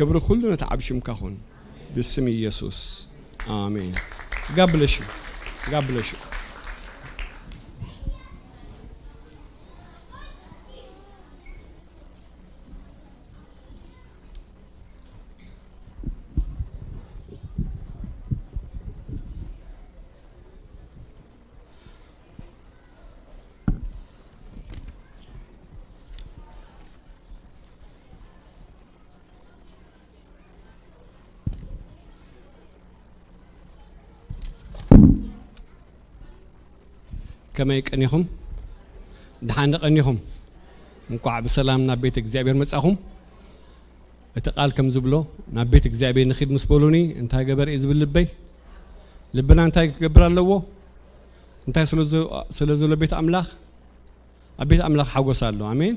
ክብሪ ኩሉ ነቲ ዓብ ሽምካ ኹን። ብስም ኢየሱስ። ኣሜን። God bless you. God bless you. ከመይ ቀኒኹም? ደሓን ቀኒኹም? እንቋዕ ብሰላም ናብ ቤት እግዚኣብሔር መጻኹም። እቲ ቃል ከም ዝብሎ፣ ናብ ቤት እግዚኣብሔር ንኺድ ምስ በሉኒ፣ እንታይ ገበር እየ ዝብል ልበይ? ልብና እንታይ ክገብር ኣለዎ? እንታይ ስለ ዘ-፣ ስለ ዘሎ ቤት ኣምላኽ? ኣብ ቤት ኣምላኽ ሓጎስ ኣሎ። ኣሜን።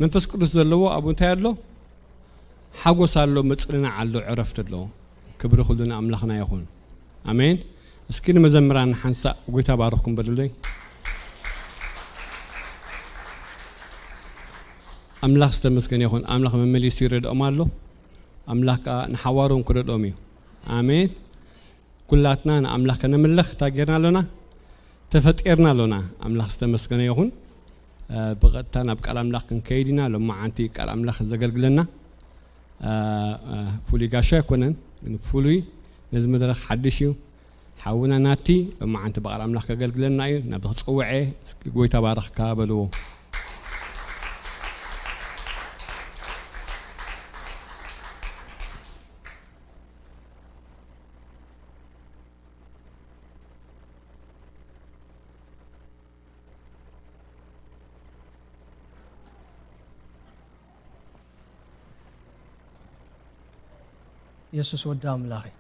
መንፈስ ቅዱስ ዘለዎ ኣብኡ እንታይ ኣሎ? ሓጎስ ኣሎ፣ መጽንናዕ ኣሎ፣ ዕረፍቲ ኣሎ። ክብሪ ኩሉ ንኣምላኽና ይኹን። ኣሜን። እስኪ ንመዘምራን ሓንሳእ ጎይታ ባርኽኩም በሉለይ። ኣምላኽ ዝተመስገነ ይኹን። ኣምላኽ መመሊሱ ይረድኦም ኣሎ። ኣምላኽ ከኣ ንሓዋሩ እውን ክረድኦም እዩ። ኣሜን። ኩላትና ንኣምላኽ ከነምልኽ እንታይ ጌርና ኣሎና? ተፈጢርና ኣሎና። ኣምላኽ ዝተመስገነ ይኹን። እ፣ ብቐጥታ ናብ ቃል ኣምላኽ ክንከይድ ኢና። ሎማዓንቲ ቃል ኣምላኽ ዘገልግለና፣ እ፣ እ፣ ፍሉይ ጋሻ ኣይኮነን፣ ግን ፍሉይ ነዚ መድረኽ ሓድሽ እዩ። ሓውና ናቲ ሎማዓንቲ ብቃል ኣምላኽ ከገልግለና እዩ። ናብ ክጽውዐ፣ እስኪ ጎይታ ባረኽካ በልዎ። የሱስ ወዲ ኣምላኽ እዩ።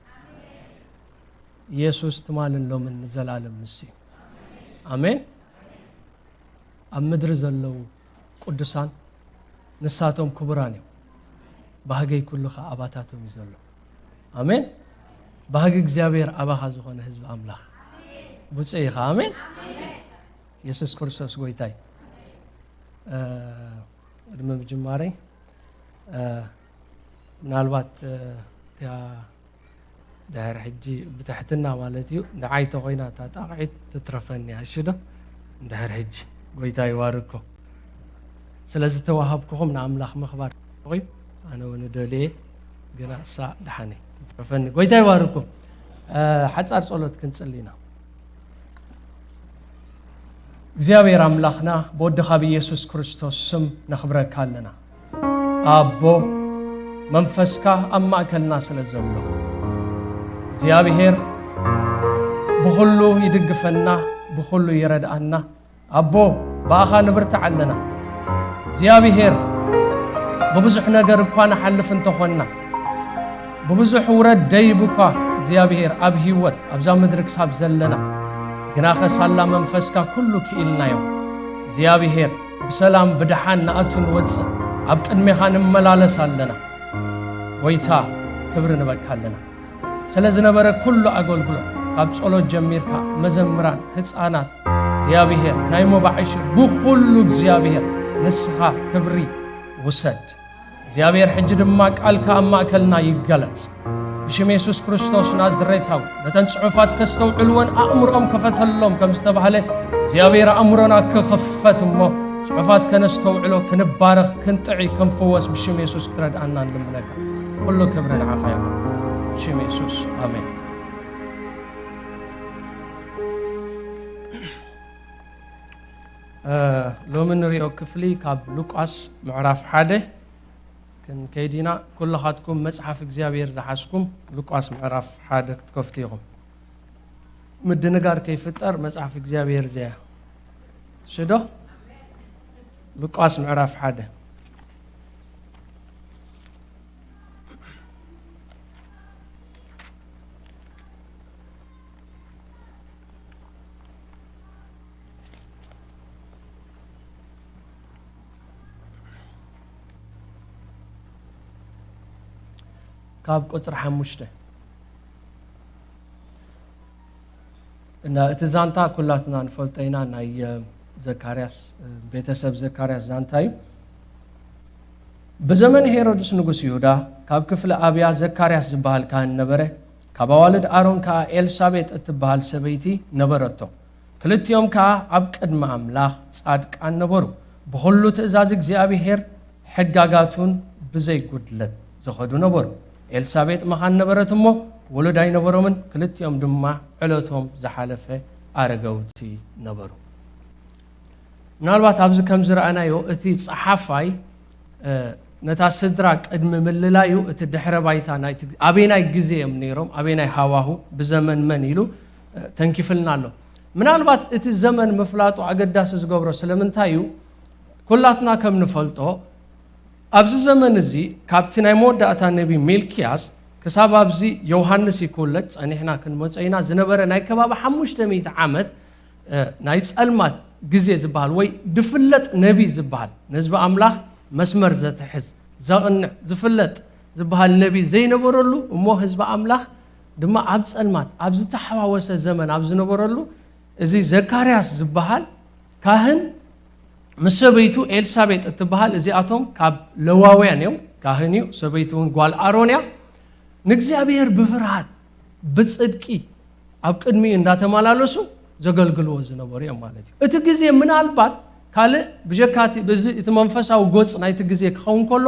የሱስ ትማልን ሎምን ንዘላለም ንሱ እዩ። ኣሜን። ኣብ ምድሪ ዘለዉ ቅዱሳን ንሳቶም ክቡራን እዮም። ባህገይ ኩሉ ኸኣ ኣባታቶም እዩ ዘሎ። ኣሜን። ባህጊ እግዚኣብሔር ኣባኻ ዝኾነ ህዝቢ ኣምላኽ ብፁዕ ኢኻ። ኣሜን። የሱስ ክርስቶስ ጎይታ እዩ። እ፣ ቅድሚ ምጅማረይ፣ እ፣ ምናልባት፣ እ፣ እቲኣ ድሕሪ ሕጂ ብትሕትና ማለት እዩ፣ ንዓይ ተኾይና እታ ጣቕዒት ትትረፈኒ እያ፣ እሺ ዶ? እንድሕር ሕጂ ጎይታ ይባርኮ። ስለ ዝተዋሃብኩኹም ንኣምላኽ ምኽባር እዩ፣ ኣነ እውን እደልየ፣ ግና እሳ ደሓነይ ትትረፈኒ። ጎይታ ይባርኩም። እ፣ ሓጻር ጸሎት ክንጽሊ ኢና። እግዚኣብሔር ኣምላኽና፣ ብወድኻ ብኢየሱስ ክርስቶስ ስም ነኽብረካ ኣለና። ኣቦ፣ መንፈስካ ኣብ ማእከልና ስለ ዘሎ፣ እግዚኣብሔር ብኹሉ ይድግፈና፣ ብኹሉ ይረድኣና። ኣቦ፣ ብኣኻ ንብርታዕ ኣለና። እግዚኣብሔር፣ ብብዙሕ ነገር እኳ ንሓልፍ እንተኾንና፣ ብብዙሕ ውረድ ደይብ እኳ እግዚኣብሔር ኣብ ህይወት ኣብዛ ምድሪ ክሳብ ዘለና፣ ግናኸ ሳላ መንፈስካ ኩሉ ክኢልናዮ። እግዚኣብሔር፣ ብሰላም ብደሓን ንኣቱ ንወጽእ፣ ኣብ ቅድሜኻ ንመላለስ ኣለና። ጎይታ፣ ክብሪ ንበካ ኣለና። ስለ ዝነበረ ኩሉ ኣገልግሎት፣ ካብ ጸሎት ጀሚርካ፣ መዘምራን፣ ህጻናት፣ እግዚኣብሔር፣ ናይ መባዕሽ ብኹሉ እግዚኣብሔር፣ ንስኻ ክብሪ ውሰድ። እግዚኣብሔር፣ ሕጂ ድማ ቃልካ ኣብ ማእከልና ይገለጽ። ብሽም የሱስ ክርስቶስ ናዝሬታዊ፣ ነተን ጽሑፋት ከስተውዕልወን ኣእምሮኦም ክፈተሎም ከም ዝተባህለ፣ እግዚኣብሔር፣ ኣእምሮና ክኽፈት እሞ፣ ጽሑፋት ከነስተውዕሎ፣ ክንባረኽ፣ ክንጥዒ፣ ክንፍወስ ብሽም የሱስ ክትረድኣና ንልምነካ። ኩሉ ክብሪ ንዓኻ ይኹን። ብሽም የሱስ፣ ኣሜን። እ፣ ሎሚ ንሪኦ ክፍሊ ካብ ሉቃስ ምዕራፍ ሓደ ክንከይድ ኢና። ኩልኻትኩም መጽሓፍ እግዚኣብሔር ዝሓዝኩም ሉቃስ ምዕራፍ ሓደ ክትከፍቱ ኢኹም። ምድንጋር ከይፍጠር መጽሓፍ እግዚኣብሔር እዚኣ እያ። ሽዶ? ሉቃስ ምዕራፍ ሓደ። ካብ ቁጽሪ ሓሙሽተ። እና እቲ ዛንታ ኩላትና ንፈልጦ ኢና፣ ናይ፣ እ፣ ዘካርያስ፣ እ፣ ቤተሰብ ዘካርያስ ዛንታ እዩ። ብዘመን ሄሮድስ ንጉስ ይሁዳ፣ ካብ ክፍሊ ኣብያ ዘካርያስ ዝበሃል ካህን ነበረ። ካብ ኣዋልድ ኣሮን ከኣ ኤልሳቤጥ እትበሃል ሰበይቲ ነበረቶ። ክልቲኦም ከኣ ኣብ ቅድሚ ኣምላኽ ጻድቃን ነበሩ። ብኹሉ ትእዛዝ እግዚኣብሔር ሕጋጋቱን ብዘይ ጉድለት ዝኸዱ ነበሩ። ኤልሳቤጥ መኻን ነበረት እሞ፣ ውሉድ ኣይነበሮምን። ክልቲኦም ድማ ዕለቶም ዝሓለፈ ኣረገውቲ ነበሩ። ምናልባት ኣብዚ ከም ዝረኣናዮ፣ እቲ ጸሓፋይ፣ እ፣ ነታ ስድራ ቅድሚ ምልላዩ፣ እቲ ድሕረ ባይታ ናይቲ፣ ኣበየናይ ግዜ እዮም ነይሮም፣ ኣበየናይ ሃዋሁ፣ ብዘመን መን ኢሉ፣ እ፣ ተንኪፍልና ኣሎ። ምናልባት እቲ ዘመን ምፍላጡ ኣገዳሲ ዝገብሮ ስለምንታይ እዩ? ኩላትና ከም ንፈልጦ፣ ኣብዚ ዘመን እዚ፣ ካብቲ ናይ መወዳእታ ነቢ ሚልክያስ ክሳብ ኣብዚ ዮሃንስ ይክውለድ፣ ጸኒሕና ክንመጾ ኢና፣ ዝነበረ ናይ ከባቢ ሓሙሽተ ሚእቲ ዓመት፣ እ፣ ናይ ጸልማት ግዜ ዝበሃል፣ ወይ ድፍለጥ ነቢ ዝበሃል፣ ንህዝቢ ኣምላኽ መስመር ዘትሕዝ፣ ዘቕንዕ፣ ዝፍለጥ ዝበሃል ነቢ ዘይነበረሉ፣ እሞ ህዝቢ ኣምላኽ ድማ ኣብ ጸልማት፣ ኣብ ዝተሓዋወሰ ዘመን ኣብ ዝነበረሉ፣ እዚ ዘካርያስ ዝበሃል ካህን ምስ ሰበይቱ ኤልሳቤጥ እትበሃል፣ እዚኣቶም ካብ ለዋውያን እዮም፣ ካህን እዩ፣ ሰበይቱ እውን ጓል ኣሮን እያ። ንእግዚኣብሔር ብፍርሃት፣ ብጽድቂ ኣብ ቅድሚኡ እንዳተመላለሱ ዘገልግልዎ ዝነበሩ እዮም ማለት እዩ። እቲ ግዜ ምናልባት ካልእ ብጀካ እቲ፣ በዚ፣ እቲ መንፈሳዊ ገጽ ናይቲ ግዜ ክኸውን ከሎ፣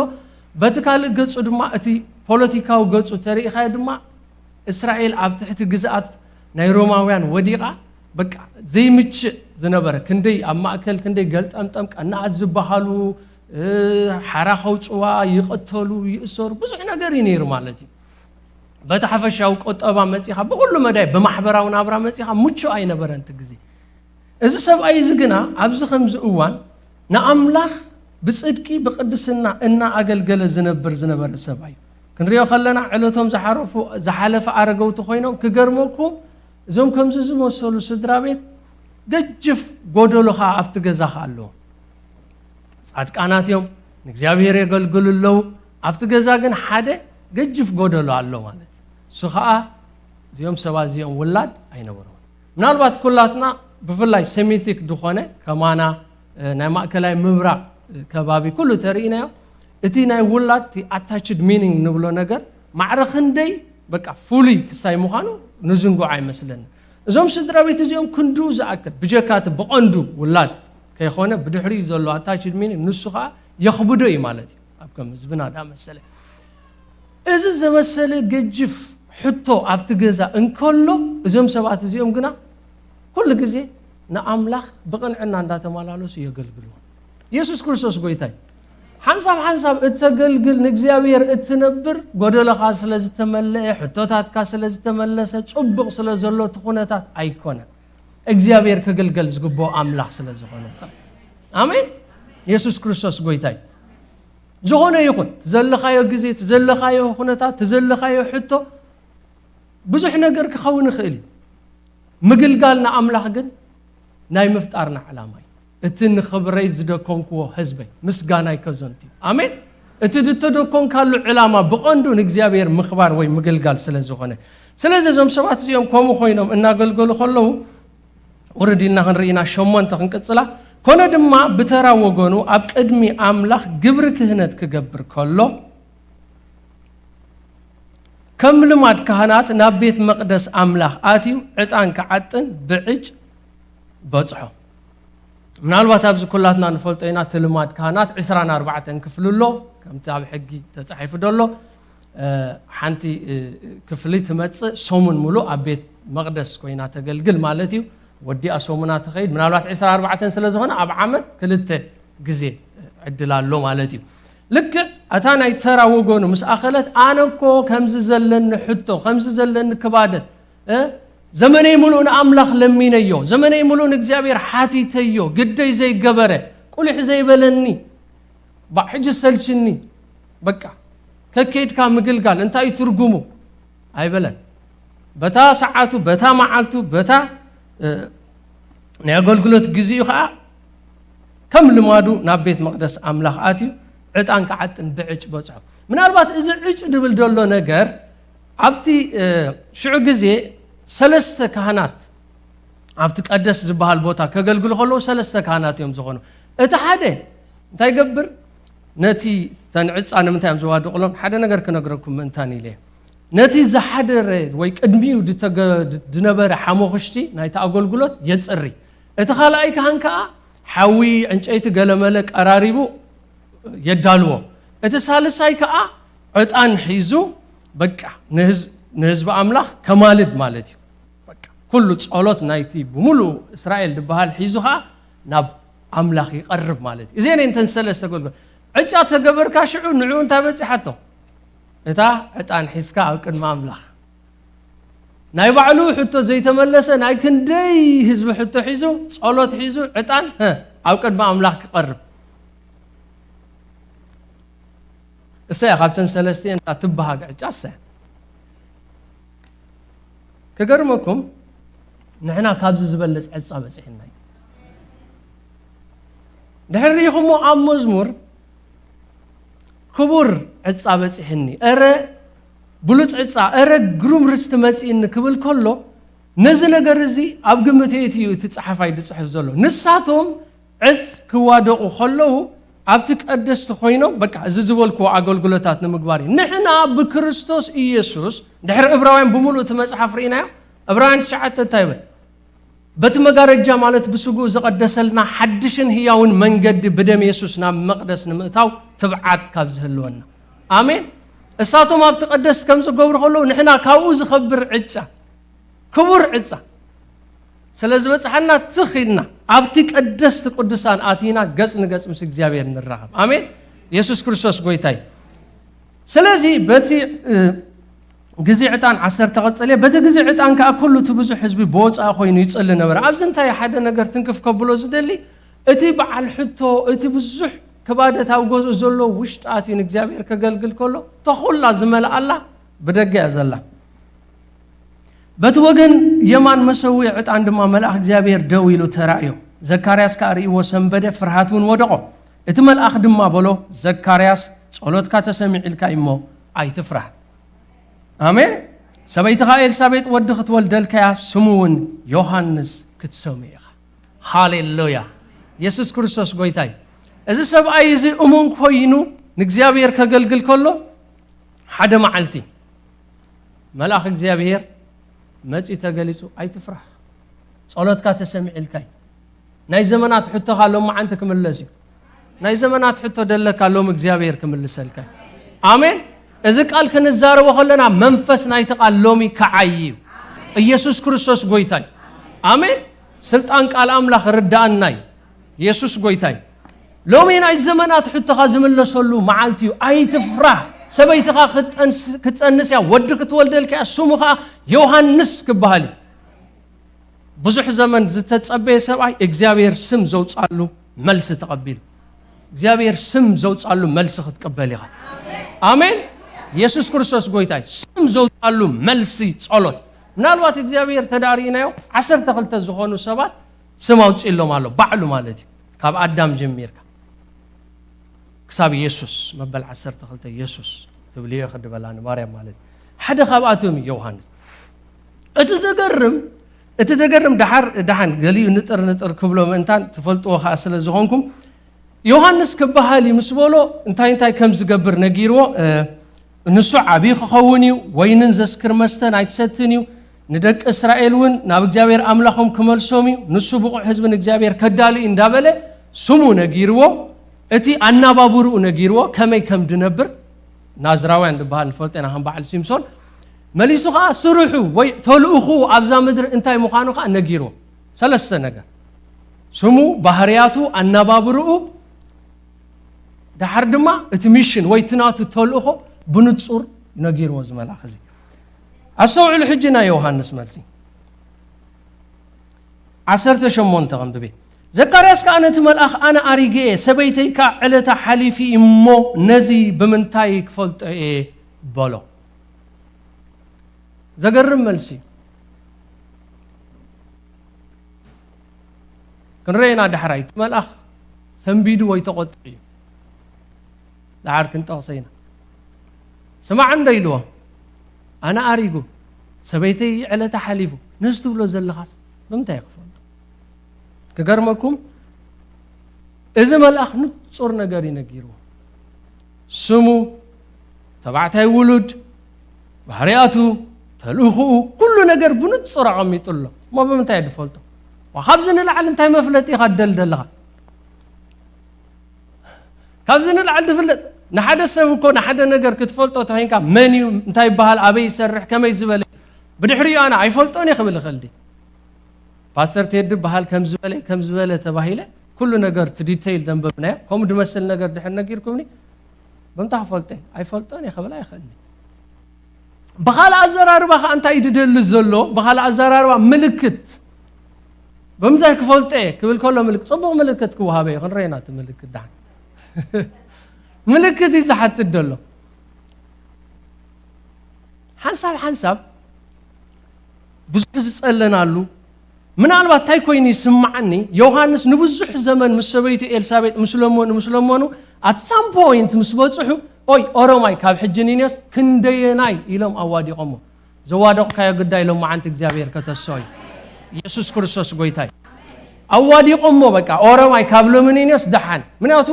በቲ ካልእ ገጹ ድማ፣ እቲ ፖለቲካዊ ገጹ ተሪኢኻዮ ድማ፣ እስራኤል ኣብ ትሕቲ ግዝኣት ናይ ሮማውያን ወዲቓ፣ በቃ ዘይምችእ ዝነበረ፣ ክንደይ ኣብ ማእከል፣ ክንደይ ገልጠምጠም ቀናኣት ዝበሃሉ፣ እ፣ ሓራ ከውጽዋ፣ ይቕተሉ፣ ይእሰሩ፣ ብዙሕ ነገር እዩ ነይሩ ማለት እዩ። በቲ ሓፈሻዊ ቁጠባ መጺኻ፣ ብኹሉ መዳይ ብማሕበራዊ ናብራ መጺኻ፣ ምቹእ ኣይነበረን እቲ ግዜ። እዚ ሰብኣይ እዚ ግና ኣብዚ ከምዚ እዋን ንኣምላኽ ብጽድቂ ብቅድስና እናኣገልገለ ዝነብር ዝነበረ ሰብኣይ እዩ። ክንሪኦ ከለና ዕለቶም ዝሓረፉ፣ ዝሓለፈ ኣረገውቲ ኮይኖም፣ ክገርመኩም እዞም ከምዚ ዝመሰሉ ስድራ ቤት ገጅፍ ጎደሎ ኸኣ ኣብቲ ገዛ ኸኣ ኣለዎም። ጻድቃናት እዮም፣ ንእግዚኣብሔር የገልግሉ ኣለዉ። ኣብቲ ገዛ ግን ሓደ ገጅፍ ጎደሎ ኣሎ ማለት እዩ። እሱ ኸኣ እዚኦም ሰባት እዚኦም ውላድ ኣይነበሮም። ምናልባት ኩላትና ብፍላይ ሴሚቲክ ዝኾነ ከማና፣ እ፣ ናይ ማእከላይ ምብራቕ፣ እ፣ ከባቢ ኩሉ ተርኢናዮ፣ እቲ ናይ ውላድ፣ እቲ ኣታችድ ሚኒንግ ንብሎ ነገር ማዕረ ክንደይ በቃ ፍሉይ ክስታይ ምዃኑ ንዝንግዖ ኣይመስለኒ። እዞም ስድራ ቤት እዚኦም ክንድኡ ዝኣክል፣ ብጀካ እቲ ብቐንዱ ውላድ ከይኾነ ብድሕሪኡ ዘሎ ኣታችድ ሚኒንግ ንሱ ኸኣ የኽብዶ እዩ ማለት እዩ። ኣብ ከም ህዝብና ዳ መሰለ። እዚ ዘመሰለ ገጅፍ ሕቶ ኣብቲ ገዛ እንከሎ፣ እዞም ሰባት እዚኦም ግና ኩሉ ግዜ ንኣምላኽ ብቕንዕና እንዳተመላለሱ የገልግልዎ። የሱስ ክርስቶስ ጎይታ እዩ። ሓንሳብ ሓንሳብ እተገልግል፣ ንእግዚኣብሔር እትነብር፣ ጎደሎኻ ስለ ዝተመልአ፣ ሕቶታትካ ስለ ዝተመለሰ፣ ጽቡቕ ስለ ዘሎ እቲ ኩነታት ኣይኮነን። እግዚኣብሔር ክግልገል ዝግብኦ ኣምላኽ ስለ ዝኾነ ጥራይ። ኣሜን። የሱስ ክርስቶስ ጎይታ እዩ። ዝኾነ ይኹን፣ ዘለኻዮ ግዜ፣ ዘለኻዮ ኩነታት፣ ዘለኻዮ ሕቶ፣ ብዙሕ ነገር ክኸውን ይኽእል እዩ። ምግልጋል ንኣምላኽ ግን ናይ ምፍጣርና ዕላማ እዩ። እቲ ንኽብረይ ዝደኮንክዎ ህዝበይ፣ ምስጋናይ ከዘንቱ እዩ። ኣሜን። እቲ ዝተደኮንካሉ ዕላማ ብቐንዱ ንእግዚኣብሔር ምኽባር ወይ ምግልጋል ስለ ዝኾነ። ስለዚ እዞም ሰባት እዚኦም ከምኡ ኮይኖም እናገልገሉ ከለዉ፣ ውርድ ኢልና ክንርኢና ሸሞንተ ክንቅጽላ። ኮነ ድማ ብተራ ወገኑ ኣብ ቅድሚ ኣምላኽ ግብሪ ክህነት ክገብር ከሎ፣ ከም ልማድ ካህናት ናብ ቤት መቕደስ ኣምላኽ ኣትዩ ዕጣን ክዓጥን ብዕጭ በጽሖ። ምናልባት ኣብዚ ኩላትና ንፈልጦ ኢና፣ እቲ ልማድ ካህናት ዕስራን ኣርባዕተን ክፍሊ ኣሎ፣ ከምቲ ኣብ ሕጊ ተጻሒፉ ደሎ። እ፣ ሓንቲ፣ እ፣ ክፍሊ ትመጽእ፣ ሰሙን ሙሉእ ኣብ ቤት መቕደስ ኮይና ተገልግል ማለት እዩ። ወዲኣ ሰሙና ትኸይድ፣ ምናልባት ዕስራን ኣርባዕተን ስለ ዝኾነ ኣብ ዓመት ክልተ ግዜ ዕድል ኣሎ ማለት እዩ። ልክዕ እታ ናይ ተራ ወገኑ ምስ ኣኸለት፣ ኣነ እኮ ከምዚ ዘለኒ ሕቶ፣ ከምዚ ዘለኒ ክባደት፣ እ፣ ዘመነይ ምሉእ ንኣምላኽ ለሚነዮ፣ ዘመነይ ምሉእ ንእግዚኣብሔር ሓቲተዮ፣ ግደይ ዘይገበረ፣ ቁሊሕ ዘይበለኒ፣ ባዕ ሕጂ ሰልችኒ፣ በቃ፣ ከከይድካ ምግልጋል እንታይ እዩ ትርጉሙ? ኣይበለን። በታ ሰዓቱ፣ በታ መዓልቱ፣ በታ፣ እ፣ ናይ ኣገልግሎት ግዜኡ ኸዓ ከም ልማዱ ናብ ቤት መቕደስ ኣምላኽ ኣትዩ ዕጣን ክዓጥን ብዕጭ በጽሖ። ምናልባት እዚ ዕጭ ድብል ዘሎ ነገር ኣብቲ፣ እ፣ ሽዑ ግዜ ሰለስተ ካህናት ኣብቲ ቀደስ ዝበሃል ቦታ ከገልግሉ ከለዉ ሰለስተ ካህናት እዮም ዝኾኑ። እቲ ሓደ እንታይ ይገብር? ነቲ ተን ዕፃ ንምንታይ እዮም ዝዋድቕሎም? ሓደ ነገር ክነግረኩም ምእንታን ኢለ። ነቲ ዝሓደረ ወይ ቅድሚኡ ዝተገ-፣ ዝነበረ ሓሞኽሽቲ ናይቲ ኣገልግሎት የፅሪ። እቲ ካልኣይ ካህን ከዓ ሓዊ፣ ዕንጨይቲ፣ ገለመለ ቀራሪቡ የዳልዎ። እቲ ሳልሳይ ከዓ ዕጣን ሒዙ በቃ ንህዝ-፣ ንህዝቢ ኣምላኽ ከማልድ ማለት እዩ። በቃ ኩሉ ጸሎት ናይቲ ብምሉእ እስራኤል ዝበሃል ሒዙ ኸኣ ናብ ኣምላኽ ይቐርብ ማለት እዩ። እዘን እየን እተን ሰለስተ ኣገልግሎት። ዕጫ ተገበርካ ሽዑ ንዕኡ እንታይ በጺሓቶ? እታ ዕጣን ሒዝካ ኣብ ቅድሚ ኣምላኽ። ናይ ባዕሉ ሕቶ ዘይተመለሰ ናይ ክንደይ ህዝቢ ሕቶ ሒዙ፣ ጸሎት ሒዙ፣ ዕጣን፣ ሀ፣ ኣብ ቅድሚ ኣምላኽ ክቐርብ። እሳ እያ ካብተን ሰለስቲኤን እታ ትበሃግ ዕጫ እሳ እያ። ክገርመኩም ንሕና ካብዚ ዝበልጽ ዕጻ በጺሕና እዩ። ድሕሪ ርኢኹሞ ኣብ መዝሙር ክቡር ዕጻ በጺሕኒ፣ እረ ብሉጽ ዕጻ፣ እረ ግሩም ርስቲ መጺእኒ ክብል ከሎ ነዚ ነገር እዚ ኣብ ግምት የእትዩ እቲ ጸሓፋይ ዝጽሕፍ ዘሎ። ንሳቶም ዕጽ ክዋደቑ ከለዉ ኣብቲ ቀደስቲ ኮይኖም በቃ እዚ ዝበልክዎ ኣገልግሎታት ንምግባር እዩ። ንሕና ብክርስቶስ ኢየሱስ ድሕሪ ዕብራውያን ብምሉእ እቲ መጽሓፍ ርኢናዮ። ዕብራውያን ትሽዓተ እንታይ ይብል? በቲ መጋረጃ ማለት ብስግኡ ዝቐደሰልና ሓድሽን ህያውን መንገዲ ብደም የሱስ ናብ መቕደስ ንምእታው ትብዓት ካብ ዝህልወና። ኣሜን። እሳቶም ኣብቲ ቀደስቲ ከም ዝገብሩ ከለዉ ንሕና ካብኡ ዝኸብር ዕጫ፣ ክቡር ዕጻ ስለ ዝበጽሓና ትኽ ኢልና ኣብቲ ቀደስቲ ቅዱሳን ኣቲና ገጽ ንገጽ ምስ እግዚኣብሔር ንራኸብ። ኣሜን። የሱስ ክርስቶስ ጎይታ እዩ። ስለዚ በቲ፣ እ፣ ግዜ ዕጣን ዓሰርተ ቀጸለ፣ በቲ ግዜ ዕጣን ከኣ ኩሉ እቲ ብዙሕ ህዝቢ ብወጻኢ ኮይኑ ይጽሊ ነበረ። ኣብዚ እንታይ ሓደ ነገር ትንክፍ ከብሎ ዝደሊ፣ እቲ በዓል ሕቶ፣ እቲ ብዙሕ ክባደት ኣብ ገዝኡ ዘሎ ውሽጢ ኣትዩ ንእግዚኣብሔር ከገልግል ከሎ፣ ተኹላ ዝመልኣላ ብደገ እያ ዘላ። በቲ ወገን የማን መሰውኢ ዕጣን ድማ መልኣኽ እግዚኣብሔር ደው ኢሉ ተራእዮ። ዘካርያስ ከኣ ርእይዎ ሰንበደ፣ ፍርሃት እውን ወደቖ። እቲ መልኣኽ ድማ በሎ፣ "ዘካርያስ፣ ጸሎትካ ተሰሚዑልካ እዩ እሞ ኣይትፍራህ። ኣሜን። ሰበይትኻ ኤልሳቤጥ ወዲ ክትወልደልካያ፣ ስሙ እውን ዮሃንስ ክትሰምዮ ኢኻ።" ሃሌሉያ! የሱስ ክርስቶስ ጎይታ እዩ። እዚ ሰብኣይ እዚ እሙን ኮይኑ ንእግዚኣብሔር ከገልግል ከሎ፣ ሓደ መዓልቲ መልኣኽ እግዚኣብሔር መጺኡ ተገሊጹ፣ "ኣይትፍራህ፣ ጸሎትካ ተሰሚዑልካ እዩ። ናይ ዘመናት ሕቶኻ ሎመዓንቲ ክምለስ እዩ። ናይ ዘመናት ሕቶ ደለካ ሎም እግዚኣብሔር ክምልሰልካ እዩ።" ኣሜን። እዚ ቃል ክንዛረቦ ከለና መንፈስ ናይቲ ቃል ሎሚ ክዓዪ እዩ። ኢየሱስ ክርስቶስ ጎይታ እዩ። ኣሜን። ስልጣን ቃል ኣምላኽ ርዳኣና እዩ። የሱስ ጎይታ እዩ። ሎሚ ናይ ዘመናት ሕቶኻ ዝምለሰሉ መዓልቲ እዩ። ኣይትፍራህ። ሰበይትኻ ክትጠንስ-፣ ክትጠንስ እያ፣ ወዲ ክትወልደልካ እያ፣ ስሙ ኸኣ ዮሃንስ ክበሃል እዩ። ብዙሕ ዘመን ዝተጸበየ ሰብኣይ እግዚኣብሔር ስም ዘውጻሉ መልሲ ተቐቢሉ። እግዚኣብሔር ስም ዘውጻሉ መልሲ ክትቅበል ኢኻ። ኣሜን። የሱስ ክርስቶስ ጎይታ እዩ። ስም ዘውጻሉ መልሲ ጸሎት። ምናልባት እግዚኣብሔር ተዳርእናዮ ዓሰርተ ክልተ ዝኾኑ ሰባት ስም ኣውጺእሎም ኣሎ፣ ባዕሉ ማለት እዩ። ካብ ኣዳም ጀሚርካ ክሳብ የሱስ መበል ዓሰርተ ክልተ የሱስ ትብልዮ ክድበላ ንማርያም ማለት እዩ። ሓደ ካብኣቶም እዩ ዮሃንስ። እቲ ዘገርም፣ እቲ ዘገርም ደሓር፣ ደሓን ገሊኡ ንጥር ንጥር ክብሎ ምእንታን ትፈልጥዎ ኸኣ ስለ ዝኾንኩም፣ ዮሃንስ ክበሃል እዩ ምስ በሎ እንታይ እንታይ ከም ዝገብር ነጊርዎ፣ እ፣ ንሱ ዓብዪ ክኸውን እዩ፣ ወይንን ዘስክር መስተን ኣይክሰትን እዩ፣ ንደቂ እስራኤል እውን ናብ እግዚኣብሔር ኣምላኾም ክመልሶም እዩ፣ ንሱ ብቑዕ ህዝቢ ንእግዚኣብሔር ከዳሉ እዩ እንዳበለ ስሙ ነጊርዎ፣ እቲ ኣናባብርኡ ነጊርዎ፣ ከመይ ከም ድነብር ናዝራውያን ዝበሃል ንፈልጦ ኢና፣ ከም በዓል ሲምሶን። መሊሱ ኸዓ ስርሑ ወይ ተልእኹ ኣብዛ ምድሪ እንታይ ምዃኑ ኸዓ ነጊርዎ። ሰለስተ ነገር፣ ስሙ፣ ባህርያቱ፣ ኣናባብርኡ፣ ደሓር ድማ እቲ ሚሽን ወይ እቲ ናቱ ተልእኾ ብንጹር ነጊርዎ እዚ መልኣኽ እዚ። ኣስተውዕሉ ሕጂ ናይ ዮሃንስ መልሲ። ዓሰርተ ሸሞንተ ከንብቤ። ዘካርያስ ከኣ ነቲ መልኣኽ፣ "ኣነ ኣሪገ እየ፣ ሰበይተይ ከኣ ዕለታ ሓሊፊ እሞ ነዚ ብምንታይ ክፈልጦ እየ?" በሎ። ዘገርም መልሲ እዩ። ክንረኤና ዳሕራይ እቲ መልኣኽ ሰንቢዱ ወይ ተቖጢዑ እዩ። ደሓር ክንጠቕሶ ኢና። "ስማዕ እንዶ" ኢልዎ፣ "ኣነ ኣሪጉ፣ ሰበይተይ ዕለታ ሓሊፉ፣ ነዚ ትብሎ ዘለኻስ ብምንታይ ክፈልጦ?" ክገርመኩም፣ እዚ መልኣኽ ንጹር ነገር እዩ ነጊርዎ። ስሙ፣ ተባዕታይ ውሉድ፣ ባህርያቱ፣ ተልእኹኡ፣ ኩሉ ነገር ብንጹር ኣቐሚጡ ኣሎ። እሞ ብምንታይ ድፈልጦ? ካብዚ ንላዕሊ እንታይ መፍለጢ ኢኻ ትደሊ ዘለኻ? ካብዚ ንላዕሊ ድፍለጥ? ንሓደ ሰብ እኮ ንሓደ ነገር ክትፈልጦ ተኾይንካ፣ መን እዩ፣ እንታይ ይበሃል፣ ኣበይ ይሰርሕ፣ ከመይ ዝበለ፣ ብድሕሪኡ ኣነ ኣይፈልጦን እየ ክብል ይኽእል ድየ? ፓስተር ቴዲ በሃል ከም ዝበለ ከም ዝበለ ተባሂለ፣ ኩሉ ነገር እቲ ዲቴይል ደንበብናዮ። ከምኡ ድመስል ነገር ድሕር ነጊርኩምኒ፣ ብምንታይ ክፈልጦ እየ? ኣይፈልጦን እየ ክብል ኣይኽእልን። ብኻልእ ኣዘራርባ ከዓ እንታይ እዩ ድደሊ ዘሎ? ብኻልእ ኣዘራርባ ምልክት። ብምንታይ ክፈልጦ እየ ክብል ከሎ፣ ምልክት፣ ጽቡቕ ምልክት ክወሃበ እዩ። ክንረኤና እቲ ምልክት ደሓን። ምልክት እዩ ዝሓትት ዘሎ። ሓንሳብ ሓንሳብ ብዙሕ ዝጸለናሉ፣ ምናልባት እንታይ ኮይኑ ይስምዓኒ፣ ዮሃንስ ንብዙሕ ዘመን ምስ ሰበይቱ ኤልሳቤጥ ምስ ለመኑ፣ ምስ ለመኑ፣ at some point ምስ በጽሑ፣ ኦይ ኦሮማይ ካብ ሕጂ ንንዮስ ክንደየናይ ኢሎም ኣዋዲቖሞ። ዘዋደቕካዮ ግዳይ ሎማዓንቲ እግዚኣብሔር ከተሰዮ። ኢየሱስ ክርስቶስ ጎይታይ። ኣዋዲቖሞ በቃ ኦሮማይ ካብ ሎሚ ንንዮስ ደሓን። ምክንያቱ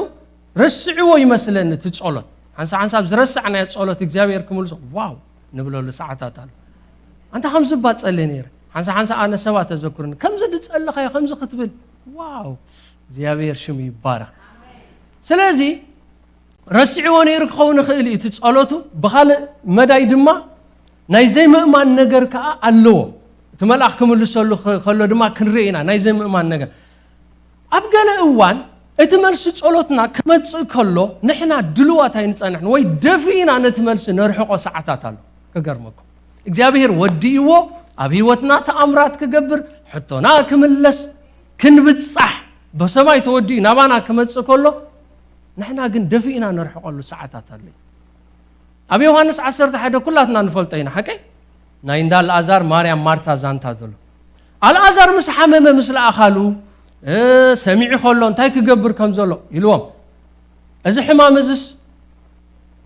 ረስዕዎ ይመስለኒ እቲ ጸሎት። ሓንሳ ሓንሳብ ዝረሳዕናዮ ጸሎት እግዚኣብሔር ክምልሶ ዋው ንብለሉ ሰዓታት ኣሎ። ኣንታ ከምዚ እባ ጸልየ ነይረ። ሓንሳ ሓንሳ ኣነ ሰባት ተዘክሩኒ። ከምዚ ድጸለኻዮ ከምዚ ክትብል ዋው እግዚኣብሔር ሽሙ ይባረኽ። ስለዚ ረስዕዎ ነይሩ ክኸውን ይኽእል እዩ እቲ ጸሎቱ። ብኻልእ መዳይ ድማ ናይ ዘይምእማን ነገር ከኣ ኣለዎ። እቲ መልኣኽ ክምልሰሉ ኸ-፣ ከሎ ድማ ክንርኢ ኢና ናይ ዘይምእማን ነገር። ኣብ ገለ እዋን እቲ መልሲ ጸሎትና ክመጽእ ከሎ ንሕና ድልዋት ኣይንጸንሕን ወይ ደፊእና ነቲ መልሲ ነርሕቆ ሰዓታት ኣሎ። ክገርመኩም። እግዚኣብሔር ወዲእዎ ኣብ ህይወትና ተኣምራት ክገብር፣ ሕቶና ክምለስ፣ ክንብጻሕ፣ ብሰማይ ተወዲኡ ናባና ክመጽእ ከሎ ንሕና ግን ደፊእና ነርሕቀሉ ሰዓታት ኣሎ። ኣብ ዮሃንስ ዓሰርተ ሓደ ኩላትና ንፈልጦ ኢና፣ ሓቀይ? ናይ እንዳ ኣልኣዛር፣ ማርያም፣ ማርታ ዛንታ ዘሎ። ኣልኣዛር ምስ ሓመመ ምስ ለኣኻሉ፣ እ፣ ሰሚዑ ከሎ እንታይ ክገብር ከም ዘሎ ኢልዎም። እዚ ሕማም እዝስ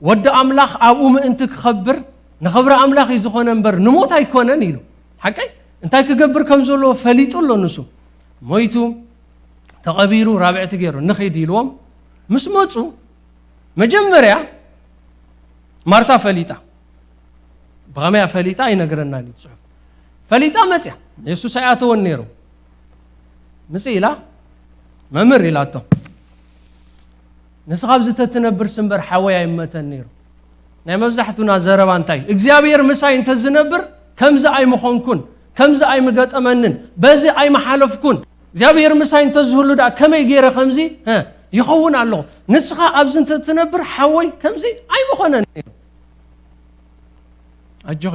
ወዲ ኣምላኽ ኣብኡ ምእንቲ ክኸብር ንኽብሪ ኣምላኽ እዩ ዝኾነ እምበር ንሞት ኣይኮነን ኢሉ። ሓቀይ? እንታይ ክገብር ከም ዘለዎ ፈሊጡ ኣሎ ንሱ። ሞይቱ፣ ተቐቢሩ፣ ራብዕቲ ገይሩ፣ ንኺድ ኢልዎም። ምስ መጹ፣ መጀመርያ ማርታ ፈሊጣ። ብኸመይ እያ ፈሊጣ? ኣይነግረናን እዩ ጽሑፍ። ፈሊጣ መጽያ። የሱስ ኣይኣተወን ነይሩ። ምጽእ ኢላ፣ "መምህር" ኢላቶ። "ንስኻ ኣብዚ ተትነብርሲ እምበር ሓወይ ኣይመተን ነይሩ።" ናይ መብዛሕቱና ዘረባ እንታይ እዩ? "እግዚኣብሔር ምሳይ እንተዝነብር ከምዚ ኣይምኾንኩን፣ ከምዚ ኣይምገጠመንን፣ በዚ ኣይምሓለፍኩን። እግዚኣብሔር ምሳይ እንተዝህሉ ደኣ ከመይ ገይረ ከምዚ፣ እ፣ ይኸውን ኣለኹ? ንስኻ ኣብዚ እንተትነብር ሓወይ ከምዚ ኣይምኾነን ነይሩ።" ኣጆኺ፣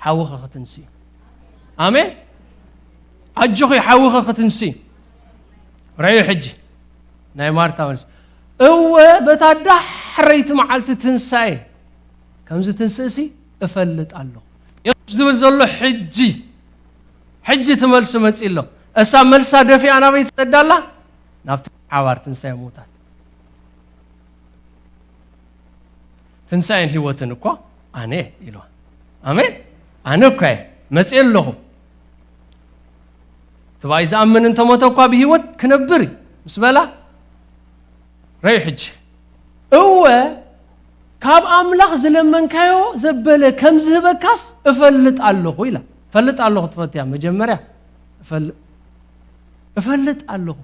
ሓውኺ ክትንሲ እዩ። ኣሜን። ኣጆኺ፣ ሓውኺ ክትንሲ እዩ። ርኣዩ ሕጂ ናይ ማርታ መልሲ። "እወ፣ በታ ዳሕረይቲ መዓልቲ ትንሳኤ ከምዚ ትንስእሲ እፈልጥ ኣለኹ።" የሱስ ዝብል ዘሎ ሕጂ፣ ሕጂ እቲ መልሲ መጺእ ኣሎ። እሳ መልሳ ደፊኣ ናበይ ትሰዳ ኣላ? ናብቲ ሓባር ትንሳኤ ሙታት። "ትንሳኤን ህይወትን እኮ ኣነ እየ" ኢልዋ። ኣሜን። "ኣነ እኮ እየ፣ መጽእ ኣለኹ። እቲ ብኣይ ዝኣምን እንተሞተ እኳ ብህይወት ክነብር እዩ" ምስ በላ፣ ረዩ ሕጂ፣ "እወ፣ ካብ ኣምላኽ ዝለመንካዮ ዘበለ ከም ዝህበካስ እፈልጥ ኣለኹ" ኢላ። "እፈልጥ ኣለኹ" ትፈትያ መጀመርያ? እፈል-፣ "እፈልጥ ኣለኹ።"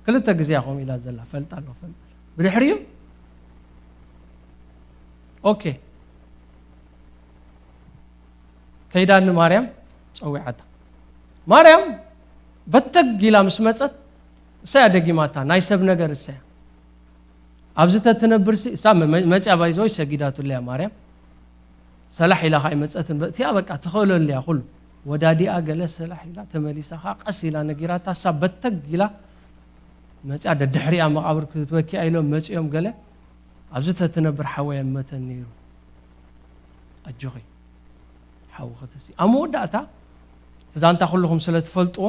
ክልተ ግዜ እያ ከምኡ ኢላ ዘላ፣ "እፈልጥ ኣለኹ፣ እፈልጥ ኣለኹ።" ብድሕሪኡ፣ ኦኬ፣ ከይዳ ንማርያም ጸዊዓታ። ማርያም በተግ ኢላ ምስ መጸት፣ እሳ እያ ደጊማታ፣ ናይ ሰብ ነገር እሳ እያ። "ኣብዚ ተትነብርሲ"፣ እሳ መ-፣ መ-፣ መጽያ ባይዘወይ ሰጊዳቱለያ ማርያም። ሰላሕ ኢላ ኸዓ ኣይመጸትን። በ-፣ እቲኣ በቃ ትኽእለሉ እያ ኩሉ። ወዳዲኣ ገለ ሰላሕ ኢላ ተመሊሳ ኸዓ ቀስ ኢላ ነጊራታ፣ እሳ በተግ ኢላ መጽያ ደድሕሪኣ መቓብር ክትበኪ ኢሎም መጺኦም ገለ፣ "ኣብዚ ተትነብር ሓወይ ኣይመተን ነይሩ። ኣጆኺ፣ ሓዊ ክትሲ።" ኣብ መወዳእታ፣ እቲ ዛንታ ኩልኹም ስለ ትፈልጥዎ፣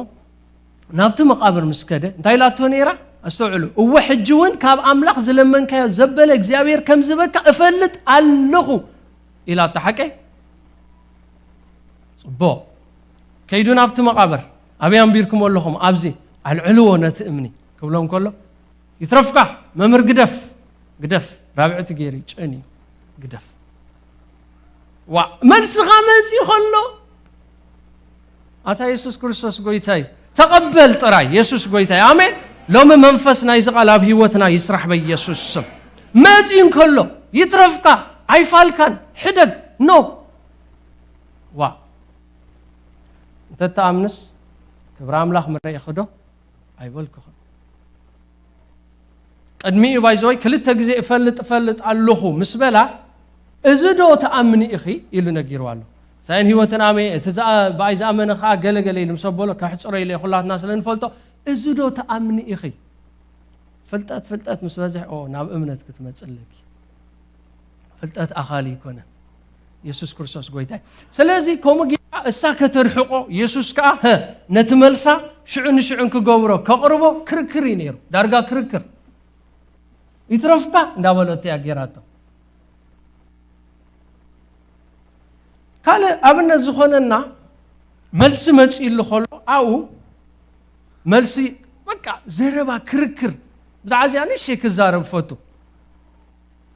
ናብቲ መቓብር ምስ ከደ፣ እንታይ ኢላቶ ነይራ? ኣስተውዕሉ። "እወ፣ ሕጂ እውን ካብ ኣምላኽ ዝለመንካዮ ዘበለ እግዚኣብሔር ከም ዝህበካ እፈልጥ ኣለኹ" ኢላቶ። ሓቀይ? ጽቡቕ። ከይዱ ናብቲ መቓብር፣ "ኣበይ ኣንቢርኩሞ ኣለኹም?" "ኣብዚ ኣልዕልዎ ነቲ እምኒ" ክብሎም ከሎ፣ ይትረፍካ መምህር፣ ግደፍ፣ ግደፍ። ራብዕቲ ገይሩ ጨን እዩ፣ ግደፍ። ዋ፣ መልስኻ መጺኡ ከሎ፣ ኣታ የሱስ ክርስቶስ ጎይታይ፣ ተቐበል ጥራይ፣ የሱስ ጎይታይ። ኣሜን። ሎሚ መንፈስ ናይዚ ቃል ኣብ ህይወትና ይስራሕ በኢየሱስ ስም። መጺኡ እንከሎ፣ ይትረፍካ፣ ኣይፋልካን፣ ሕደግ፣ ኖ። ዋ፣ እንተትኣምንስ፣ ክብሪ ኣምላኽ ምረኢኺ ዶ? ኣይበልኩኽን። ቅድሚኡ ባይዘወይ ክልተ ግዜ እፈልጥ፣ እፈልጥ ኣለኹ ምስ በላ፣ "እዚ ዶ ትኣምኒ ኢኺ?" ኢሉ ነጊርዋ ኣሎ። ሳይን ህይወትን ኣሜ፣ እቲ ዝኣ-፣ ብኣይ ዝኣመነ ኸኣ ገለ ገለ ኢሉ ምስ ኣበሎ፣ ከሕጽሮ ኢለ ኩላትና ስለ ንፈልጦ፣ "እዚ ዶ ትኣምኒ ኢኺ?" ፍልጠት፣ ፍልጠት ምስ በዝሕ፣ ኦ፣ ናብ እምነት ክትመጽእ ኣለኪ። ፍልጠት ኣኻሊ ኣይኮነን። የሱስ ክርስቶስ ጎይታ እዩ። ስለዚ ከምኡ ጌራ እሳ ከተርሕቆ፣ የሱስ ከኣ፣ ሀ፣ ነቲ መልሳ ሽዑ ንሽዑ እንክገብሮ፣ ከቕርቦ ክርክር እዩ ነይሩ። ዳርጋ ክርክር። "ይትረፍካ" እንዳበለቶ እያ ጌራቶ። ካልእ ኣብነት ዝኾነና መልሲ መጺእሉ ከሎ፣ ኣብኡ መልሲ፣ በቃ፣ ዘረባ፣ ክርክር። ብዛዕባ እዚኣ ንእሽተይ ክዛረብ ፈቱ።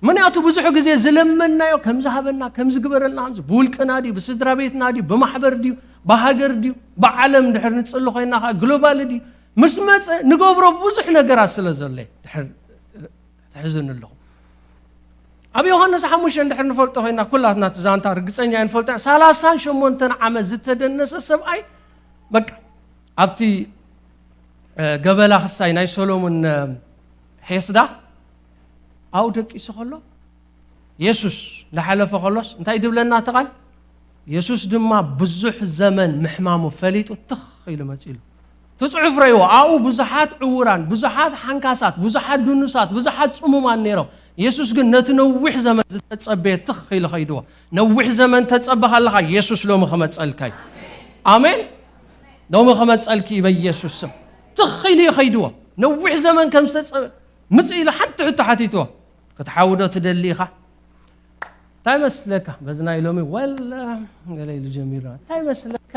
ምኽንያቱ ብዙሕ ግዜ ዝለመንናዮ፣ ከም ዝሃበና፣ ከም ዝግበረልና፣ ከምዚ ብውልቅና ድዩ፣ ብስድራ ቤትና ድዩ፣ ብማሕበር ድዩ፣ ብሃገር ድዩ፣ ብዓለም ድሕር ንጽሊ ኮይና ኸኣ ግሎባል ድዩ፣ ምስ መጸ ንገብሮ ብዙሕ ነገራት ስለ ዘሎ እዩ። ድሕር ትሕዝኒ ኣለኹ። ኣብ ዮሃንስ ሓሙሽተ እንድሕር ንፈልጦ ኮይና፣ ኩላትና እቲ ዛንታ ርግጸኛ ኣይንፈልጦ ኢና። ሰላሳን ሸሞንተን ዓመት ዝተደነሰ ሰብኣይ፣ በቃ፣ ኣብቲ፣ እ፣ ገበላ ክሳይ ናይ ሰሎሙን፣ እ፣ ሔስዳ ኣብኡ ደቂሱ ከሎ፣ የሱስ እንዳሓለፈ ከሎስ እንታይ ድብለና እቲ ቃል? የሱስ ድማ ብዙሕ ዘመን ምሕማሙ ፈሊጡ ትኽ ኢሉ መጺሉ። እቲ ጽሑፍ ረእይዎ፣ ኣብኡ ብዙሓት ዕዉራን፣ ብዙሓት ሓንካሳት፣ ብዙሓት ድኑሳት፣ ብዙሓት ጽሙማን ነይሮም። የሱስ ግን ነቲ ነዊሕ ዘመን ዝተጸበየ ትኽ ኢሉ ኸይድዎ። ነዊሕ ዘመን ተጸበኻ ኣለኻ፣ የሱስ ሎሚ ክመጸልካ እዩ። ኣሜን። ሎሚ ክመጸልኪ እዩ በኢየሱስ ስም። ትኽ ኢሉ እዩ ኸይድዎ። ነዊሕ ዘመን ከም ዝተጸ-፣ ምጽእ ኢሉ ሓንቲ ሕቶ ሓቲትዎ። ክትሓዊ ዶ ትደሊ ኢኻ? እንታይ መስለካ? በዚ ናይ ሎሚ ወላ ገለ ኢሉ ጀሚርና። እንታይ መስለካ?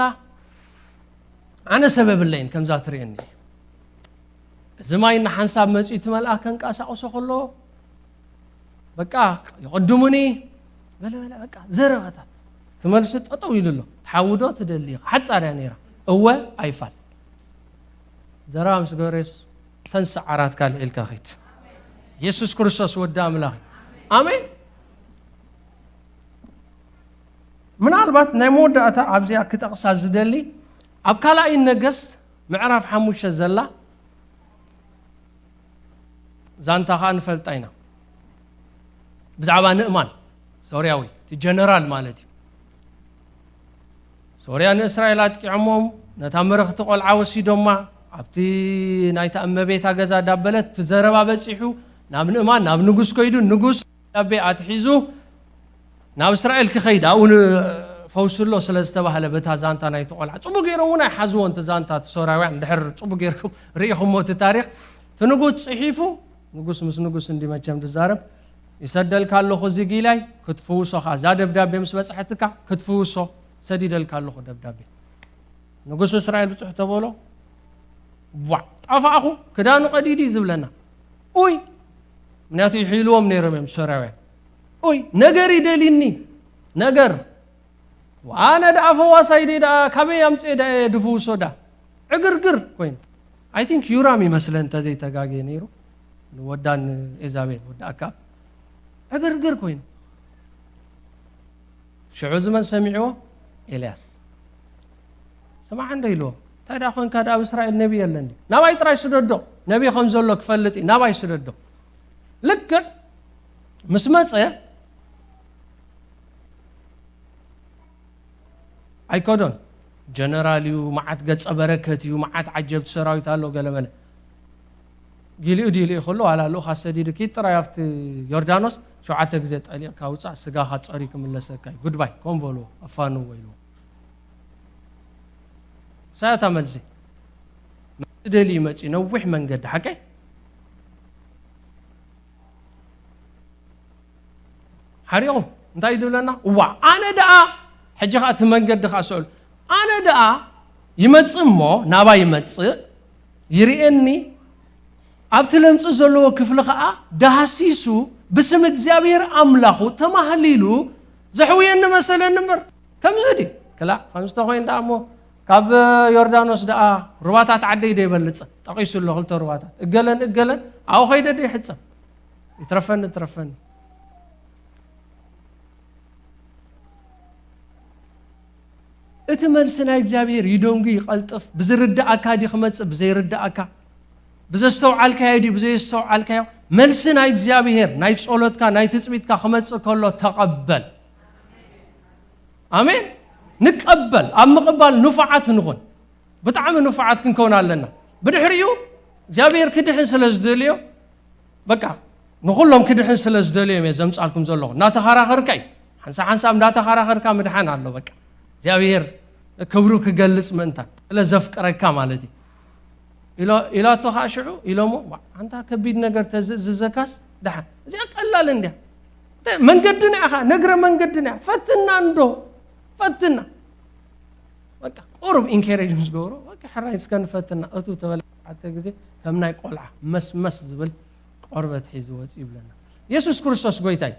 ኣነ ሰብ የብለይን ከምዛ ትርእየኒ። እዚ ማይ እናሓንሳብ መጺኡ እቲ መልኣክ ከንቀሳቕሶ ከሎ፣ በቃ፣ ይቐድሙኒ፣ ገለ በለ፣ በቃ፣ ዘረባታት። እቲ መልሲ ጠጠው ኢሉ ኣሎ። ትሓዊ ዶ ትደሊ ኢኻ? ሓጻር እያ ነይራ። እወ፣ ኣይፋል። ዘረባ ምስ ገበረ፣ የሱስ፣ "ተንስእ፣ ዓራትካ ኣልዒልካ ኺድ። የሱስ ክርስቶስ ወዲ ኣምላኽ እዩ." ኣሜን። ምናልባት ናይ መወዳእታ ኣብዚኣ ክጠቕሳ ዝደሊ፣ ኣብ ካልኣይ ነገስት ምዕራፍ ሓሙሽተ ዘላ ዛንታ ኸኣ ንፈልጣ ኢና። ብዛዕባ ንእማን ሶርያዊ፣ እቲ ጀነራል ማለት እዩ። ሶርያ ንእስራኤል ኣጥቂዖሞም፣ ነታ ምርኽቲ ቆልዓ ወሲዶማ፣ ኣብቲ ናይታ እመቤታ ገዛ ዳበለት፣ እቲ ዘረባ በጺሑ፣ ናብ ንእማን፣ ናብ ንጉስ ከይዱ፣ ንጉስ ደብዳቤ ኣትሒዙ፣ ናብ እስራኤል ክኸይድ፣ ኣብኡ ን-፣ ፈውሲ ኣሎ ስለ ዝተባህለ፣ በታ ዛንታ ናይቲ ቆልዓ። ጽቡቅ ገይሮም እውን ኣይሓዝዎን፣ እቲ ዛንታ፣ እቲ ሶርያውያን፣ እንድሕር ጽቡቅ ገይርኩም ርኢኹሞ እቲ ታሪኽ። እቲ ንጉስ ጽሒፉ፣ ንጉስ ምስ ንጉስ እንዲ መቸም ዝዛረብ፣ "ይሰደልካ ኣለኹ እዚ ጊላይ፣ ክትፍውሶ ኸኣ፣ እዛ ደብዳቤ ምስ በጽሐትካ፣ ክትፍውሶ ሰዲደልካ ኣለኹ ደብዳቤ." ንጉስ እስራኤል ብጽሑ ተበሎ፣ "ቧዕ፣ ጠፋእኹ፣ ክዳኑ ቀዲዱ እዩ ዝብለና። ኡይ!" ምክንያቱ ይሕይልዎም ነይሮም እዮም ሶርያውያን። "ኡይ፣ ነገር ይደልይኒ፣ ነገር። ኣነ ደኣ ፈዋሳይ ደይ ደኣ፣ ካበይ ኣምጽኤ ደኣ እየ ድፍውሶ ደኣ?" ዕግርግር ኮይኑ። I think ዩራም ይመስለ እንተዘይተጋግየ ነይሩ። ንወዳን ኤዛቤል፣ ወዲ ኣካብ። ዕግርግር ኮይኑ። ሽዑ እዚ መን ሰሚዕዎ? ኤልያስ። "ስማዕ እንዶ" ኢልዎ። "እንታይ ደኣ ኮንካ ደኣ፣ ኣብ እስራኤል ነቢ የለን ድዩ?" "ናባይ ጥራይ ስደዶ፣ ነቢ ከም ዘሎ ክፈልጥ እዩ፣ ናባይ ስደዶ።" ልክዕ ምስ መጸ፣ ኣይከዶን። ጀነራል እዩ፣ መዓት ገጸ በረከት እዩ፣ መዓት ዓጀብቲ ሰራዊት ኣሎ፣ ገለ መለ። ጊሊኡ ዲሊኡ ከሎ፣ ዋላ ልኡኻ ሰዲዱ፣ "ኪድ ጥራይ ኣብቲ ዮርዳኖስ ሸውዓተ ግዜ ጠሊቕካ ውጻእ፣ ስጋኻ ጸርዩ ክምለሰካ እዩ፣ ጉድባይ" ከም በልዎ፣ ኣፋንዎ ኢልዎ። ሳያታ መልሲ፣ ምስ ደልዩ መጺኡ፣ ነዊሕ መንገዲ፣ ሓቀይ? ሓሪቑ እንታይ እዩ ዝብለና? "እዋ፣ ኣነ ደኣ"፣ ሕጂ ኸኣ እቲ መንገዲ ኸኣ ስእሉ፣ "ኣነ ደኣ ይመጽእ እሞ፣ ናባይ ይመጽእ፣ ይርእየኒ፣ ኣብቲ ለምጽ ዘለዎ ክፍሊ ኸኣ ዳህሲሱ ብስም እግዚኣብሔር ኣምላኹ ተማህሊሉ ዘሕውየኒ መሰለኒ እምበር። ከምዚ ድዩ? ክላእ፣ ከምዚ ተኾይኑ ደኣ እሞ ካብ ዮርዳኖስ ደኣ ሩባታት ዓደይ ዶ ይበልጽ? ጠቒሱ ኣሎ ክልተ ሩባታት። እገለን እገለን ኣብኡ ኸይደ ዶ ይሕጸብ? ይትረፈኒ፣ ይትረፈኒ። እቲ መልሲ ናይ እግዚኣብሔር ይደንጉ፣ ይቐልጥፍ። ብዝርዳእካ ድዩ ክመጽእ፣ ብዘይርዳእካ፣ ብዘስተውዓልካዮ ድዩ፣ ብዘይስተውዓልካዮ፣ መልሲ ናይ እግዚኣብሔር ናይ ጸሎትካ፣ ናይ ትጽቢትካ ክመጽእ ከሎ ተቐበል። ኣሜን። ንቀበል፣ ኣብ ምቕባል ንፉዓት ንኹን። ብጣዕሚ ንፉዓት ክንከውን ኣለና። ብድሕሪኡ እግዚኣብሔር ክድሕን ስለ ዝደልዮ፣ በቃ ንኹሎም ክድሕን ስለ ዝደልዮም እየ ዘምጻልኩም ዘለኹ። እናተኸራኸርካ እዩ። ሓንሳብ ሓንሳብ እንዳተኸራኸርካ ምድሓን ኣሎ። በቃ እግዚኣብሔር ክብሩ ክገልጽ ምእንታን ስለ ዘፍቅረካ ማለት እዩ። ኢሎ-፣ ኢላቶ ኸዓ ሽዑ ኢሎሞ፣ "ዋ፣ ኣንታ ከቢድ ነገር ተዝእዝዘካስ ደሓን። እዚኣ ቀላል እንድያ። ተ-፣ መንገድና ኢኻ፣ ነግረ መንገድና እያ። ፈትና እንዶ፣ ፈትና። በቃ ቁሩብ ኢንኬሬጅ ምስ ገብሮ፣ በቃ ሕራይ እስከ ንፈትና። እቱ ተበለ ሸዓተ ግዜ ከም ናይ ቆልዓ መስመስ ዝብል ቆርበት ሒዙ ወጽእ ይብለና። የሱስ ክርስቶስ ጎይታ እዩ።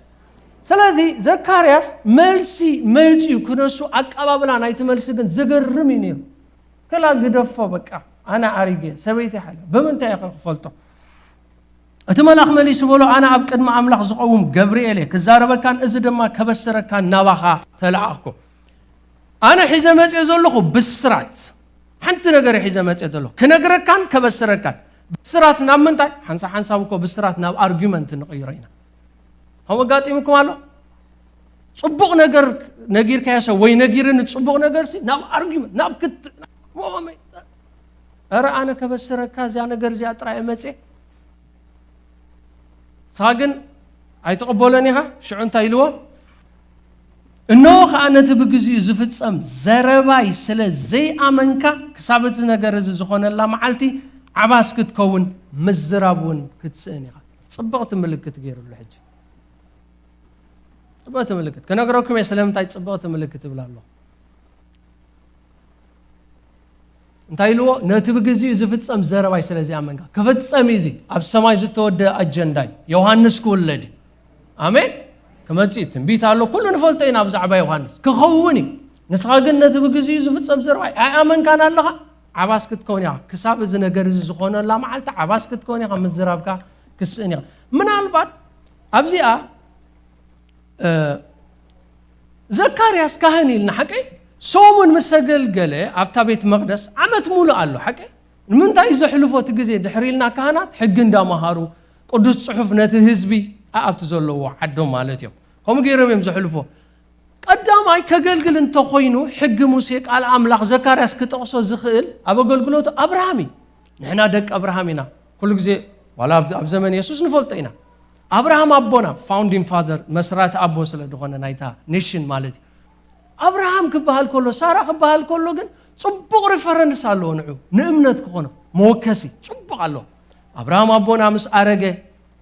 ስለዚ ዘካርያስ መልሲ መጽዩ ክነሱ ኣቀባብላ ናይቲ መልሲ ግን ዝገርም እዩ ነይሩ። ክላ ግደፎ በቃ ኣነ ኣሪገ ሰበይቲ ሓለ ብምንታይ ኢኸ ክፈልጦ? እቲ መልኣኽ መሊሱ በሎ፣ ኣነ ኣብ ቅድሚ ኣምላኽ ዝቐውም ገብርኤል እየ፣ ክዛረበካን እዚ ድማ ከበስረካን ናባኻ ተለኣኽኩ። ኣነ ሒዘ መጽየ ዘለኹ ብስራት፣ ሓንቲ ነገር እየ ሒዘ መጽየ ዘለኹ፣ ክነግረካን ከበስረካን። ብስራት ናብ ምንታይ? ሓንሳብ ሓንሳብ እኮ ብስራት ናብ ኣርጊመንት ንቕይሮ ኢና። ከምኡ ኣጋጢሙኩም ኣሎ? ጽቡቕ ነገር ነጊርካዮ ሰብ ወይ ነጊርኒ ጽቡቕ ነገር ሲ ናብ ኣርጊመንት፣ ናብ ክት-፣ ናብ ሞመ-፣ ኧረ ኣነ ከበስረካ እዚኣ ነገር እዚኣ ጥራይ እየ መጽየ። ንስኻ ግን ኣይትቕበሎን ኢኻ። ሽዑ እንታይ ኢልዎ? "እነሆ ኸኣ ነቲ ብግዜኡ ዝፍጸም ዘረባይ ስለ ዘይኣመንካ፣ ክሳብ እቲ ነገር እዚ ዝኾነላ መዓልቲ ዓባስ ክትከውን ምዝራብ እውን ክትስእን ኢኻ።" ጽብቕቲ ምልክት ገይሩሉ ሕጂ። ጽብቕቲ ምልክት። ክነግረኩም እየ ስለምንታይ ጽብቕቲ ምልክት እብላ ኣለኹ። እንታይ ኢልዎ? "ነቲ ብግዜኡ ዝፍጸም ዘረባይ ስለ ዘይኣመንካ።" ክፍጸም እዩ እዚ። ኣብ ሰማይ ዝተወደአ ኣጀንዳ እዩ። ዮሃንስ ክውለድ እዩ። ኣሜን። ክመጽእ እዩ። ትንቢት ኣሎ። ኩሉ ንፈልጦ ኢና ብዛዕባ ዮሃንስ። ክኸውን እዩ። ንስኻ ግን ነቲ ብግዜኡ ዝፍጸም ዘረባይ ኣይኣመንካን ኣለኻ። ዓባስ ክትከውን ኢኻ። ክሳብ እዚ ነገር እዚ ዝኾነላ መዓልቲ ዓባስ ክትከውን ኢኻ። ምዝራብካ ክስእን ኢኻ። ምናልባት ኣብዚኣ እ፣ ዘካርያስ ካህን ኢልና ሓቀይ? ሰሙን ምስ ኣገልገለ ኣብታ ቤት መቕደስ ዓመት ሙሉእ ኣሎ ሓቀይ? ንምንታይ ዘሕልፎ እቲ ግዜ ድሕሪ ኢልና ካህናት ሕጊ እንዳመሃሩ ቅዱስ ጽሑፍ ነቲ ህዝቢ ኣብቲ ዘለዎ ዓዶም ማለት እዮም። ከምኡ ገይሮም እዮም ዘሕልፎ። ቀዳማይ ከገልግል እንተኾይኑ ሕጊ ሙሴ ቃል ኣምላኽ ዘካርያስ ክጠቕሶ ዝኽእል ኣብ ኣገልግሎቱ ኣብርሃም እዩ። ንሕና ደቂ ኣብርሃም ኢና። ኩሉ ግዜ ዋላ ኣብ፣ ኣብ ዘመን የሱስ ንፈልጦ ኢና። ኣብርሃም ኣቦና ፋውንዲንግ ፋዘር መስራቲ ኣቦ ስለ ዝኾነ ናይታ ኔሽን ማለት እዩ። ኣብርሃም ክበሃል ከሎ ሳራ ክበሃል ከሎ ግን ጽቡቕ ሪፈረንስ ኣለዎ ንዑ ንእምነት ክኾኖ መወከሲ ጽቡቕ ኣለዎ። ኣብርሃም ኣቦና ምስ ኣረገ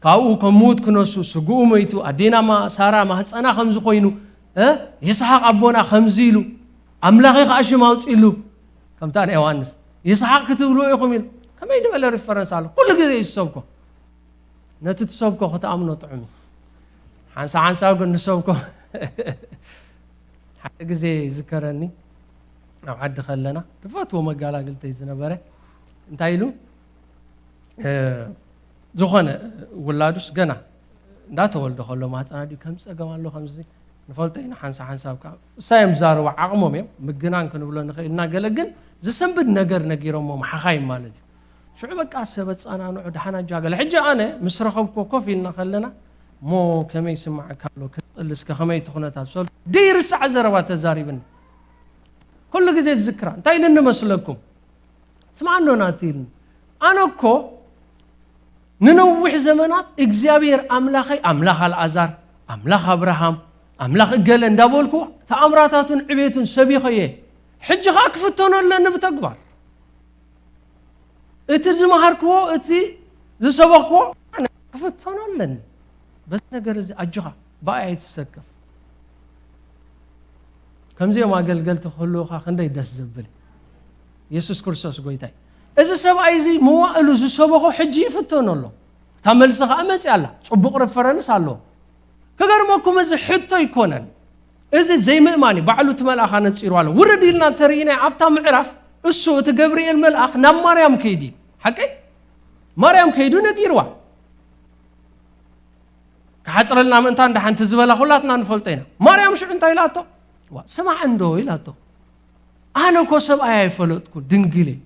ካብኡ ከም ምዉት ክነሱ ስግኡ መይቱ ኣዴና ማ-፣ ሳራ ማህፀና ከምዚ ኮይኑ እ ይስሓቅ ኣቦና ከምዚ ኢሉ ኣምላኸ ከዓ ሽም ኣውፅእሉ ከምታ ናይ ዮሃንስ ይስሓቅ ክትብልዎ ኢኹም ኢሉ ከመይ ዝበለ ሪፈረንስ ኣሎ ኩሉ ግዜ እዩ ዝሰብኮ። ነቲ ትሰብኮ ክትኣምኖ ጥዑም እዩ። ሓንሳ ሓንሳብ ግን ንሰብኮ ሓደ ግዜ ይዝከረኒ ኣብ ዓዲ ከለና ዝፈትዎ መጋላግልተይ ዝነበረ እንታይ ኢሉ ዝኾነ ውላዱስ ገና እንዳተወልደ ከሎ ማህፀና ድዩ ከም ፀገም ኣሎ ከምዚ ንፈልጦ ኢና ሓንሳ ሓንሳብ ከዓ እሳዮም ዝዛረቡ ዓቕሞም እዮም ምግናን ክንብሎ ንኽእል ኢና ገለ ግን ዝሰንብድ ነገር ነጊሮሞም ሓኻይም ማለት እዩ። ሽዑ በቃ ሰብ ኣፀናንዑ ደሓን ኣጃገለ ሕጂ ኣነ ምስ ረኸብኩ ኮፍ ኢልና ከለና እሞ ከመይ ይስምዓካ ኣሎ ክፅሊ እስከ ከመይ እቲ ኩነታት ሰሉ ደይርሳዕ ዘረባ ተዛሪብኒ ኩሉ ግዜ ትዝክራ እንታይ ኢልኒ መስለኩም ስምዓኖ ናቲ ኢልኒ ኣነ እኮ ንነዊሕ ዘመናት እግዚኣብሔር ኣምላኸይ ኣምላኽ ኣልኣዛር ኣምላኽ ኣብርሃም ኣምላኽ እገለ እንዳበልኩ ተኣምራታቱን ዕቤቱን ሰቢኸየ ሕጂ ኸዓ ክፍተኖ ኣለኒ ብተግባር እቲ ዝመሃርክዎ እቲ ዝሰበኽክዎ ክፍተኖ ኣለኒ በዚ ነገር እዚ ኣጆኻ ብኣይ ኣይትሰከፍ ከምዚኦም ኣገልገልቲ ክህልውኻ ክንደይ ደስ ዘብል የሱስ ክርስቶስ ጎይታይ እዚ ሰብኣይ እዚ መዋእሉ ዝሰበኾ ሕጂ ይፍተኖ ኣሎ። እታ መልሲ ኸዓ መፂኣ ኣላ። ፅቡቕ ሪፈረንስ ኣለዎ። ክገርመኩም፣ እዚ ሕቶ ኣይኮነን። እዚ ዘይምእማን እዩ። ባዕሉ እቲ መልኣኽ ኣነፂሩ ኣሎ። ውርድ ኢልና እንተርኢና ኣብታ ምዕራፍ እሱ እቲ ገብርኤል መልኣኽ ናብ ማርያም ከይዱ እዩ። ሓቀይ? ማርያም ከይዱ ነጊርዋ። ክሓፅረልና ምእንታን ደሓንቲ ዝበላ ኩላትና ንፈልጦ ኢና። ማርያም ሽዑ እንታይ ኢላቶ? ዋ፣ ስማዕ እንዶ ኢላቶ። ኣነ እኮ ሰብኣይ ኣይፈለጥኩ ድንግል እየ።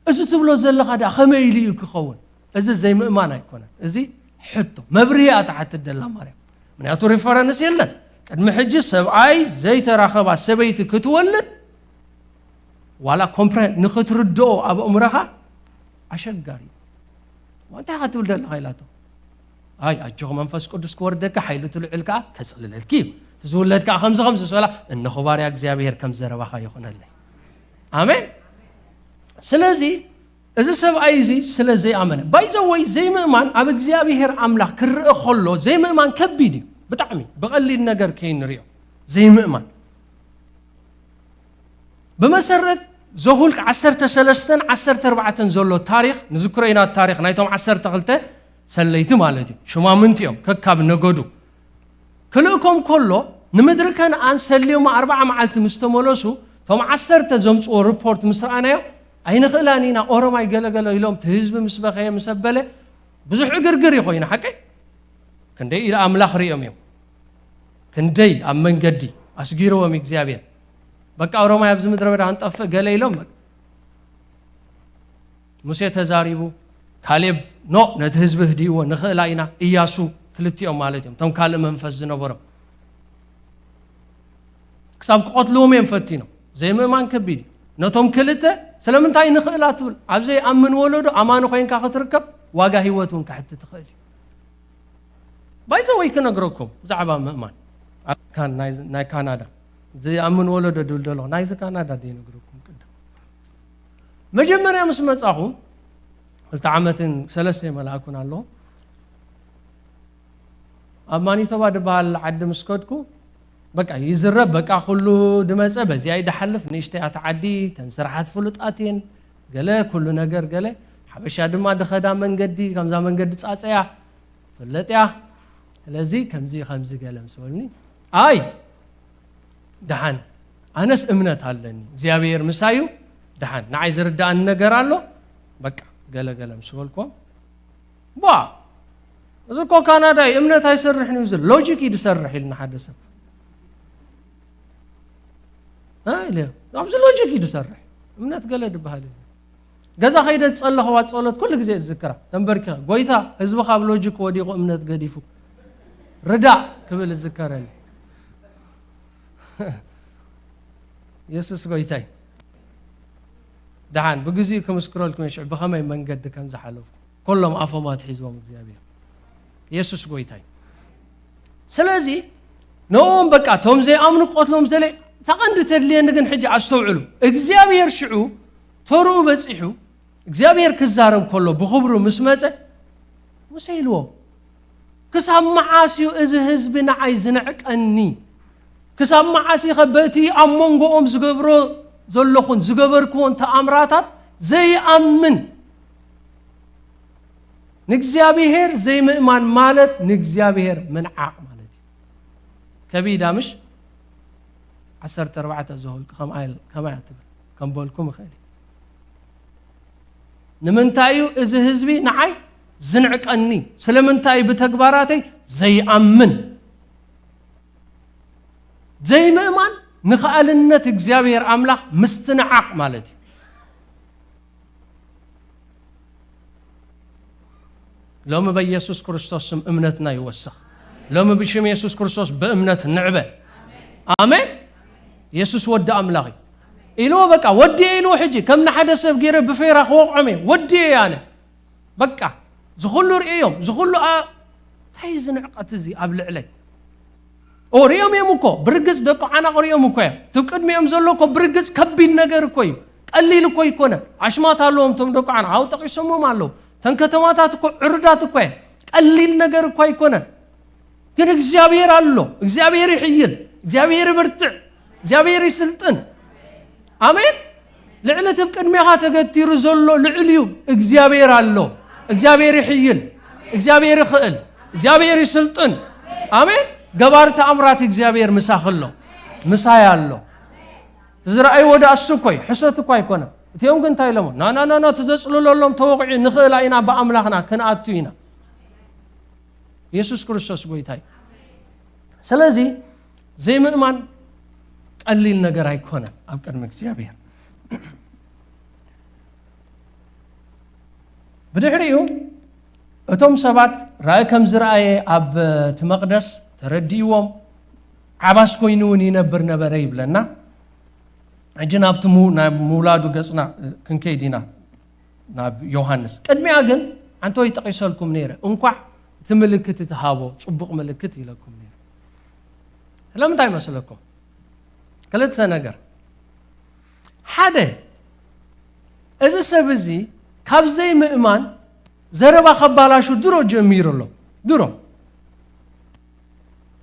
እዚ ትብሎ ዘለኻ ደኣ ከመይ ኢሉ እዩ ክኸውን? እዚ ዘይምእማን ኣይኮነን። እዚ ሕቶ መብርሂ እያ ትሓትት ደላ ማርያም። ምክንያቱ ሪፈረንስ የለን። ቅድሚ ሕጂ ሰብኣይ ዘይተራኸባ ሰበይቲ ክትወልድ ዋላ ኮምፕረ ንኽትርድኦ ኣብ ኣእምሮኻ ኣሸጋሪ እዩ። ዋ፣ እንታይ ኢኻ ትብል ዘለኻ ኢላቶ። ኣይ ኣጆኺ መንፈስ ቅዱስ ክወርደካ ሓይሉ እቲ ልዑል ከኣ ከጽልለልኪ እዩ። እቲ ዝውለድ ከኣ ከምዚ ከምዚ ዝበላ እነሆ ባርያ እግዚኣብሔር ከም ዘረባኻ ይኹነለይ። ኣሜን። ስለዚ እዚ ሰብኣይ እዚ ስለ ዘይኣመነ ባይዘወይ ዘይምእማን ኣብ እግዚኣብሔር ኣምላኽ ክርእ ከሎ ዘይምእማን ከቢድ እዩ። ብጣዕሚ ብቐሊል ነገር ከይንሪኦ ዘይምእማን ብመሰረት ዘሁልቅ ዓሰርተ ሰለስተን ዓሰርተ ኣርባዕተን ዘሎ ታሪኽ ንዝክሮ ኢና። ታሪኽ ናይቶም ዓሰርተ ክልተ ሰለይቲ ማለት እዩ። ሽማምንቲ እዮም ከካብ ነገዱ። ክልእኮም ከሎ ንምድሪ ከነኣን ሰልዮም ኣርባዓ መዓልቲ ምስ ተመለሱ እቶም ዓሰርተ ዘምፅዎ ሪፖርት ምስ ረኣናዮ ኣይንኽእላን ኢና ኦሮማይ ገለገለ ኢሎም እቲ ህዝቢ ምስ በኸየ ምስ ኣበለ ብዙሕ ዕግርግር እዩ ኮይኑ ሓቀይ ክንደይ ኢለ ኣምላኽ ሪኦም እዮም ክንደይ ኣብ መንገዲ ኣስጊርዎም እግዚኣብሔር በቃ ኦሮማይ ኣብዚ ምድረ በዳ ክንጠፍእ ገለ ኢሎም ሙሴ ተዛሪቡ ካሌብ ኖ ነቲ ህዝቢ ህድይዎ ንኽእላ ኢና እያሱ ክልቲኦም ማለት እዮም እቶም ካልእ መንፈስ ዝነበሮም ክሳብ ክቐትልዎም እዮም ፈቲኖም ዘይምእማን ከቢድ እዩ ነቶም ክልተ ስለምንታይ ንኽእላ ትብል ኣብ ዘይኣምን ወለዶ ኣማኒ ኮይንካ ክትርከብ ዋጋ ህይወት እውን ክሕቲ ትኽእል እዩ ባይዘ ወይ ክነግረኩም ብዛዕባ ምእማን ናይ ካናዳ ዝኣምን ወለዶ ድብል ደለኹ ናይዚ ካናዳ ዘይነግረኩም ቅድም መጀመርያ ምስ መጻኹ ክልተ ዓመትን ሰለስተ መላእኩን ኣለኹ ኣብ ማኒቶባ ድበሃል ዓዲ ምስ ከድኩ በቃ ይዝረብ በቃ ኩሉ ድመጸ በዚኣ ይድሓልፍ ንእሽተይ ኣቲ ዓዲ ተን ስራሓት ፍሉጣት እየን ገለ ኩሉ ነገር ገለ ሓበሻ ድማ ድኸዳ መንገዲ ከምዛ መንገዲ ጻጸያ ፈለጥያ ስለዚ ከምዚ ከምዚ ገለ ምስ በልኒ ኣይ ደሓን ኣነስ እምነት ኣለኒ እግዚኣብሔር ምሳዩ ደሓን ንዓይ ዝርዳእኒ ነገር ኣሎ በቃ ገለ ገለ ምስ በልኮም ቧ እዚ እኮ ካናዳ እዩ እምነት ኣይሰርሕን እዩ ዝብል ሎጂክ እዩ ዝሰርሕ ኢልና ሓደ ሰብ ኣብዚ ሎጂክ እዩ ዝሰርሕ እምነት ገለ ዝበሃል ገዛ ከይደ ዝጸለኽዋ ጸሎት ኩሉ ግዜ እዝክራ ተንበርኪኸ ጎይታ ህዝብኻ ኣብ ሎጂክ ወዲቑ እምነት ገዲፉ ርዳእ ክብል እዝከረኒ የሱስ ጎይታይ ደሓን ብግዚኡ ክምስክረልኩም ሽዑ ብኸመይ መንገዲ ከም ዝሓለፉ ኩሎም ኣፎም ኣትሒዝዎም እግዚኣብሔር የሱስ ጎይታይ ስለዚ ነኦም በቃ ቶም ዘይኣምኑ ክቐትሎም ዝደለ እታ ቀንዲ ተድልየኒ ግን ሕጂ ኣስተውዕሉ እግዚኣብሔር ሽዑ ተርኡ በፂሑ እግዚኣብሔር ክዛረብ ከሎ ብኽብሩ ምስ መፀ ሙሴ ኢልዎ ክሳብ መዓስ እዩ እዚ ህዝቢ ንዓይ ዝንዕቀኒ ክሳብ መዓስ ኢኸ በቲ ኣብ መንጎኦም ዝገብሮ ዘለኹን ዝገበርክዎን ተኣምራታት ዘይኣምን ንእግዚኣብሔር ዘይምእማን ማለት ንእግዚኣብሔር ምንዓቕ ማለት እዩ ከቢዳ ምሽ ዓሰርተ ኣርባዕተ ዘሁልቂ ከማይ ትብል ከም በልኩም ይኽእል ንምንታይ እዩ እዚ ህዝቢ ንዓይ ዝንዕቀኒ ስለምንታይ ብተግባራተይ ዘይኣምን ዘይምእማን ንኸኣልነት እግዚኣብሔር ኣምላኽ ምስትንዓቕ ማለት እዩ ሎሚ በኢየሱስ ክርስቶስ ስም እምነትና ይወስኽ ሎሚ ብሽም የሱስ ክርስቶስ ብእምነት ንዕበ ኣሜን የሱስ ወዲ ኣምላኽ እዩ ኢልዎ በቃ ወዲየ ኢልዎ ሕጂ ከም ንሓደ ሰብ ገይረ ብፌራ ክወቕዖም እየ ወዲየ ኣነ በቃ ዝኹሉ ርእዮም ዝኹሉ እንታይ ዝንዕቀት እዚ ኣብ ልዕለይ ኦ ሪኦም እዮም እኮ ብርግጽ ደቂ ዓናቕ ሪኦም እኮ እዮም እቲ ቅድሚኦም ዘሎ እኮ ብርግጽ ከቢድ ነገር እኮ እዩ ቀሊል እኮ ይኮነ ኣሽማት ኣለዎም እቶም ደቂ ዓናቕ ኣው ጠቂሶሞም ኣለዉ ተን ከተማታት እኮ ዕሩዳት እኮ እየን ቀሊል ነገር እኮ ኣይኮነን ግን እግዚኣብሔር ኣሎ እግዚኣብሔር ይሕይል እግዚኣብሔር ይብርትዕ እግዚኣብሔር ይስልጥን ኣሜን ልዕሊ እቲ ኣብ ቅድሜኻ ተገቲሩ ዘሎ ልዑል እዩ። እግዚኣብሔር ኣሎ። እግዚኣብሔር ይሕይል። እግዚኣብሔር ይኽእል። እግዚኣብሔር ይስልጥን። ኣሜን። ገባር ተኣምራት እግዚኣብሔር ምሳኺ ኣሎ። ምሳይ ኣሎ። እቲ ዝረኣይዎ ደኣ እሱ እኮ እዩ። ሕሶት እኮ ኣይኮነን። እቲኦም ግን እንታይ ኢሎሞ? ና፣ ና፣ ና፣ ና፣ እቲ ዘጽልለሎም ተወቕዑ፣ ንኽእላ ኢና፣ ብኣምላኽና ክንኣቱ ኢና። የሱስ ክርስቶስ ጎይታ እዩ። ስለዚ ዘይምእማን ቀሊል ነገር ኣይኮነን ኣብ ቅድሚ እግዚኣብሔር። ብድሕሪኡ እቶም ሰባት ራእይ ከም ዝረኣየ ኣብ እቲ መቕደስ ተረዲእዎም፣ ዓባስ ኮይኑ እውን ይነብር ነበረ ይብለና። ሕጂ ናብቲ ሙ-፣ ናብ ምውላዱ ገጽና ክንከይድ ኢና፣ ናብ ዮሃንስ። ቅድሚኣ ግን ኣንተ ወይ ጠቒሰልኩም ነይረ፣ እንኳዕ እቲ ምልክት እቲ ሃቦ፣ ጽቡቕ ምልክት ኢለኩም ነይረ። ስለምንታይ መስለኩም? ክልተ ነገር። ሓደ፣ እዚ ሰብ እዚ ካብ ዘይምእማን ዘረባ ከባላሹ ድሮ ጀሚሩ ኣሎ። ድሮ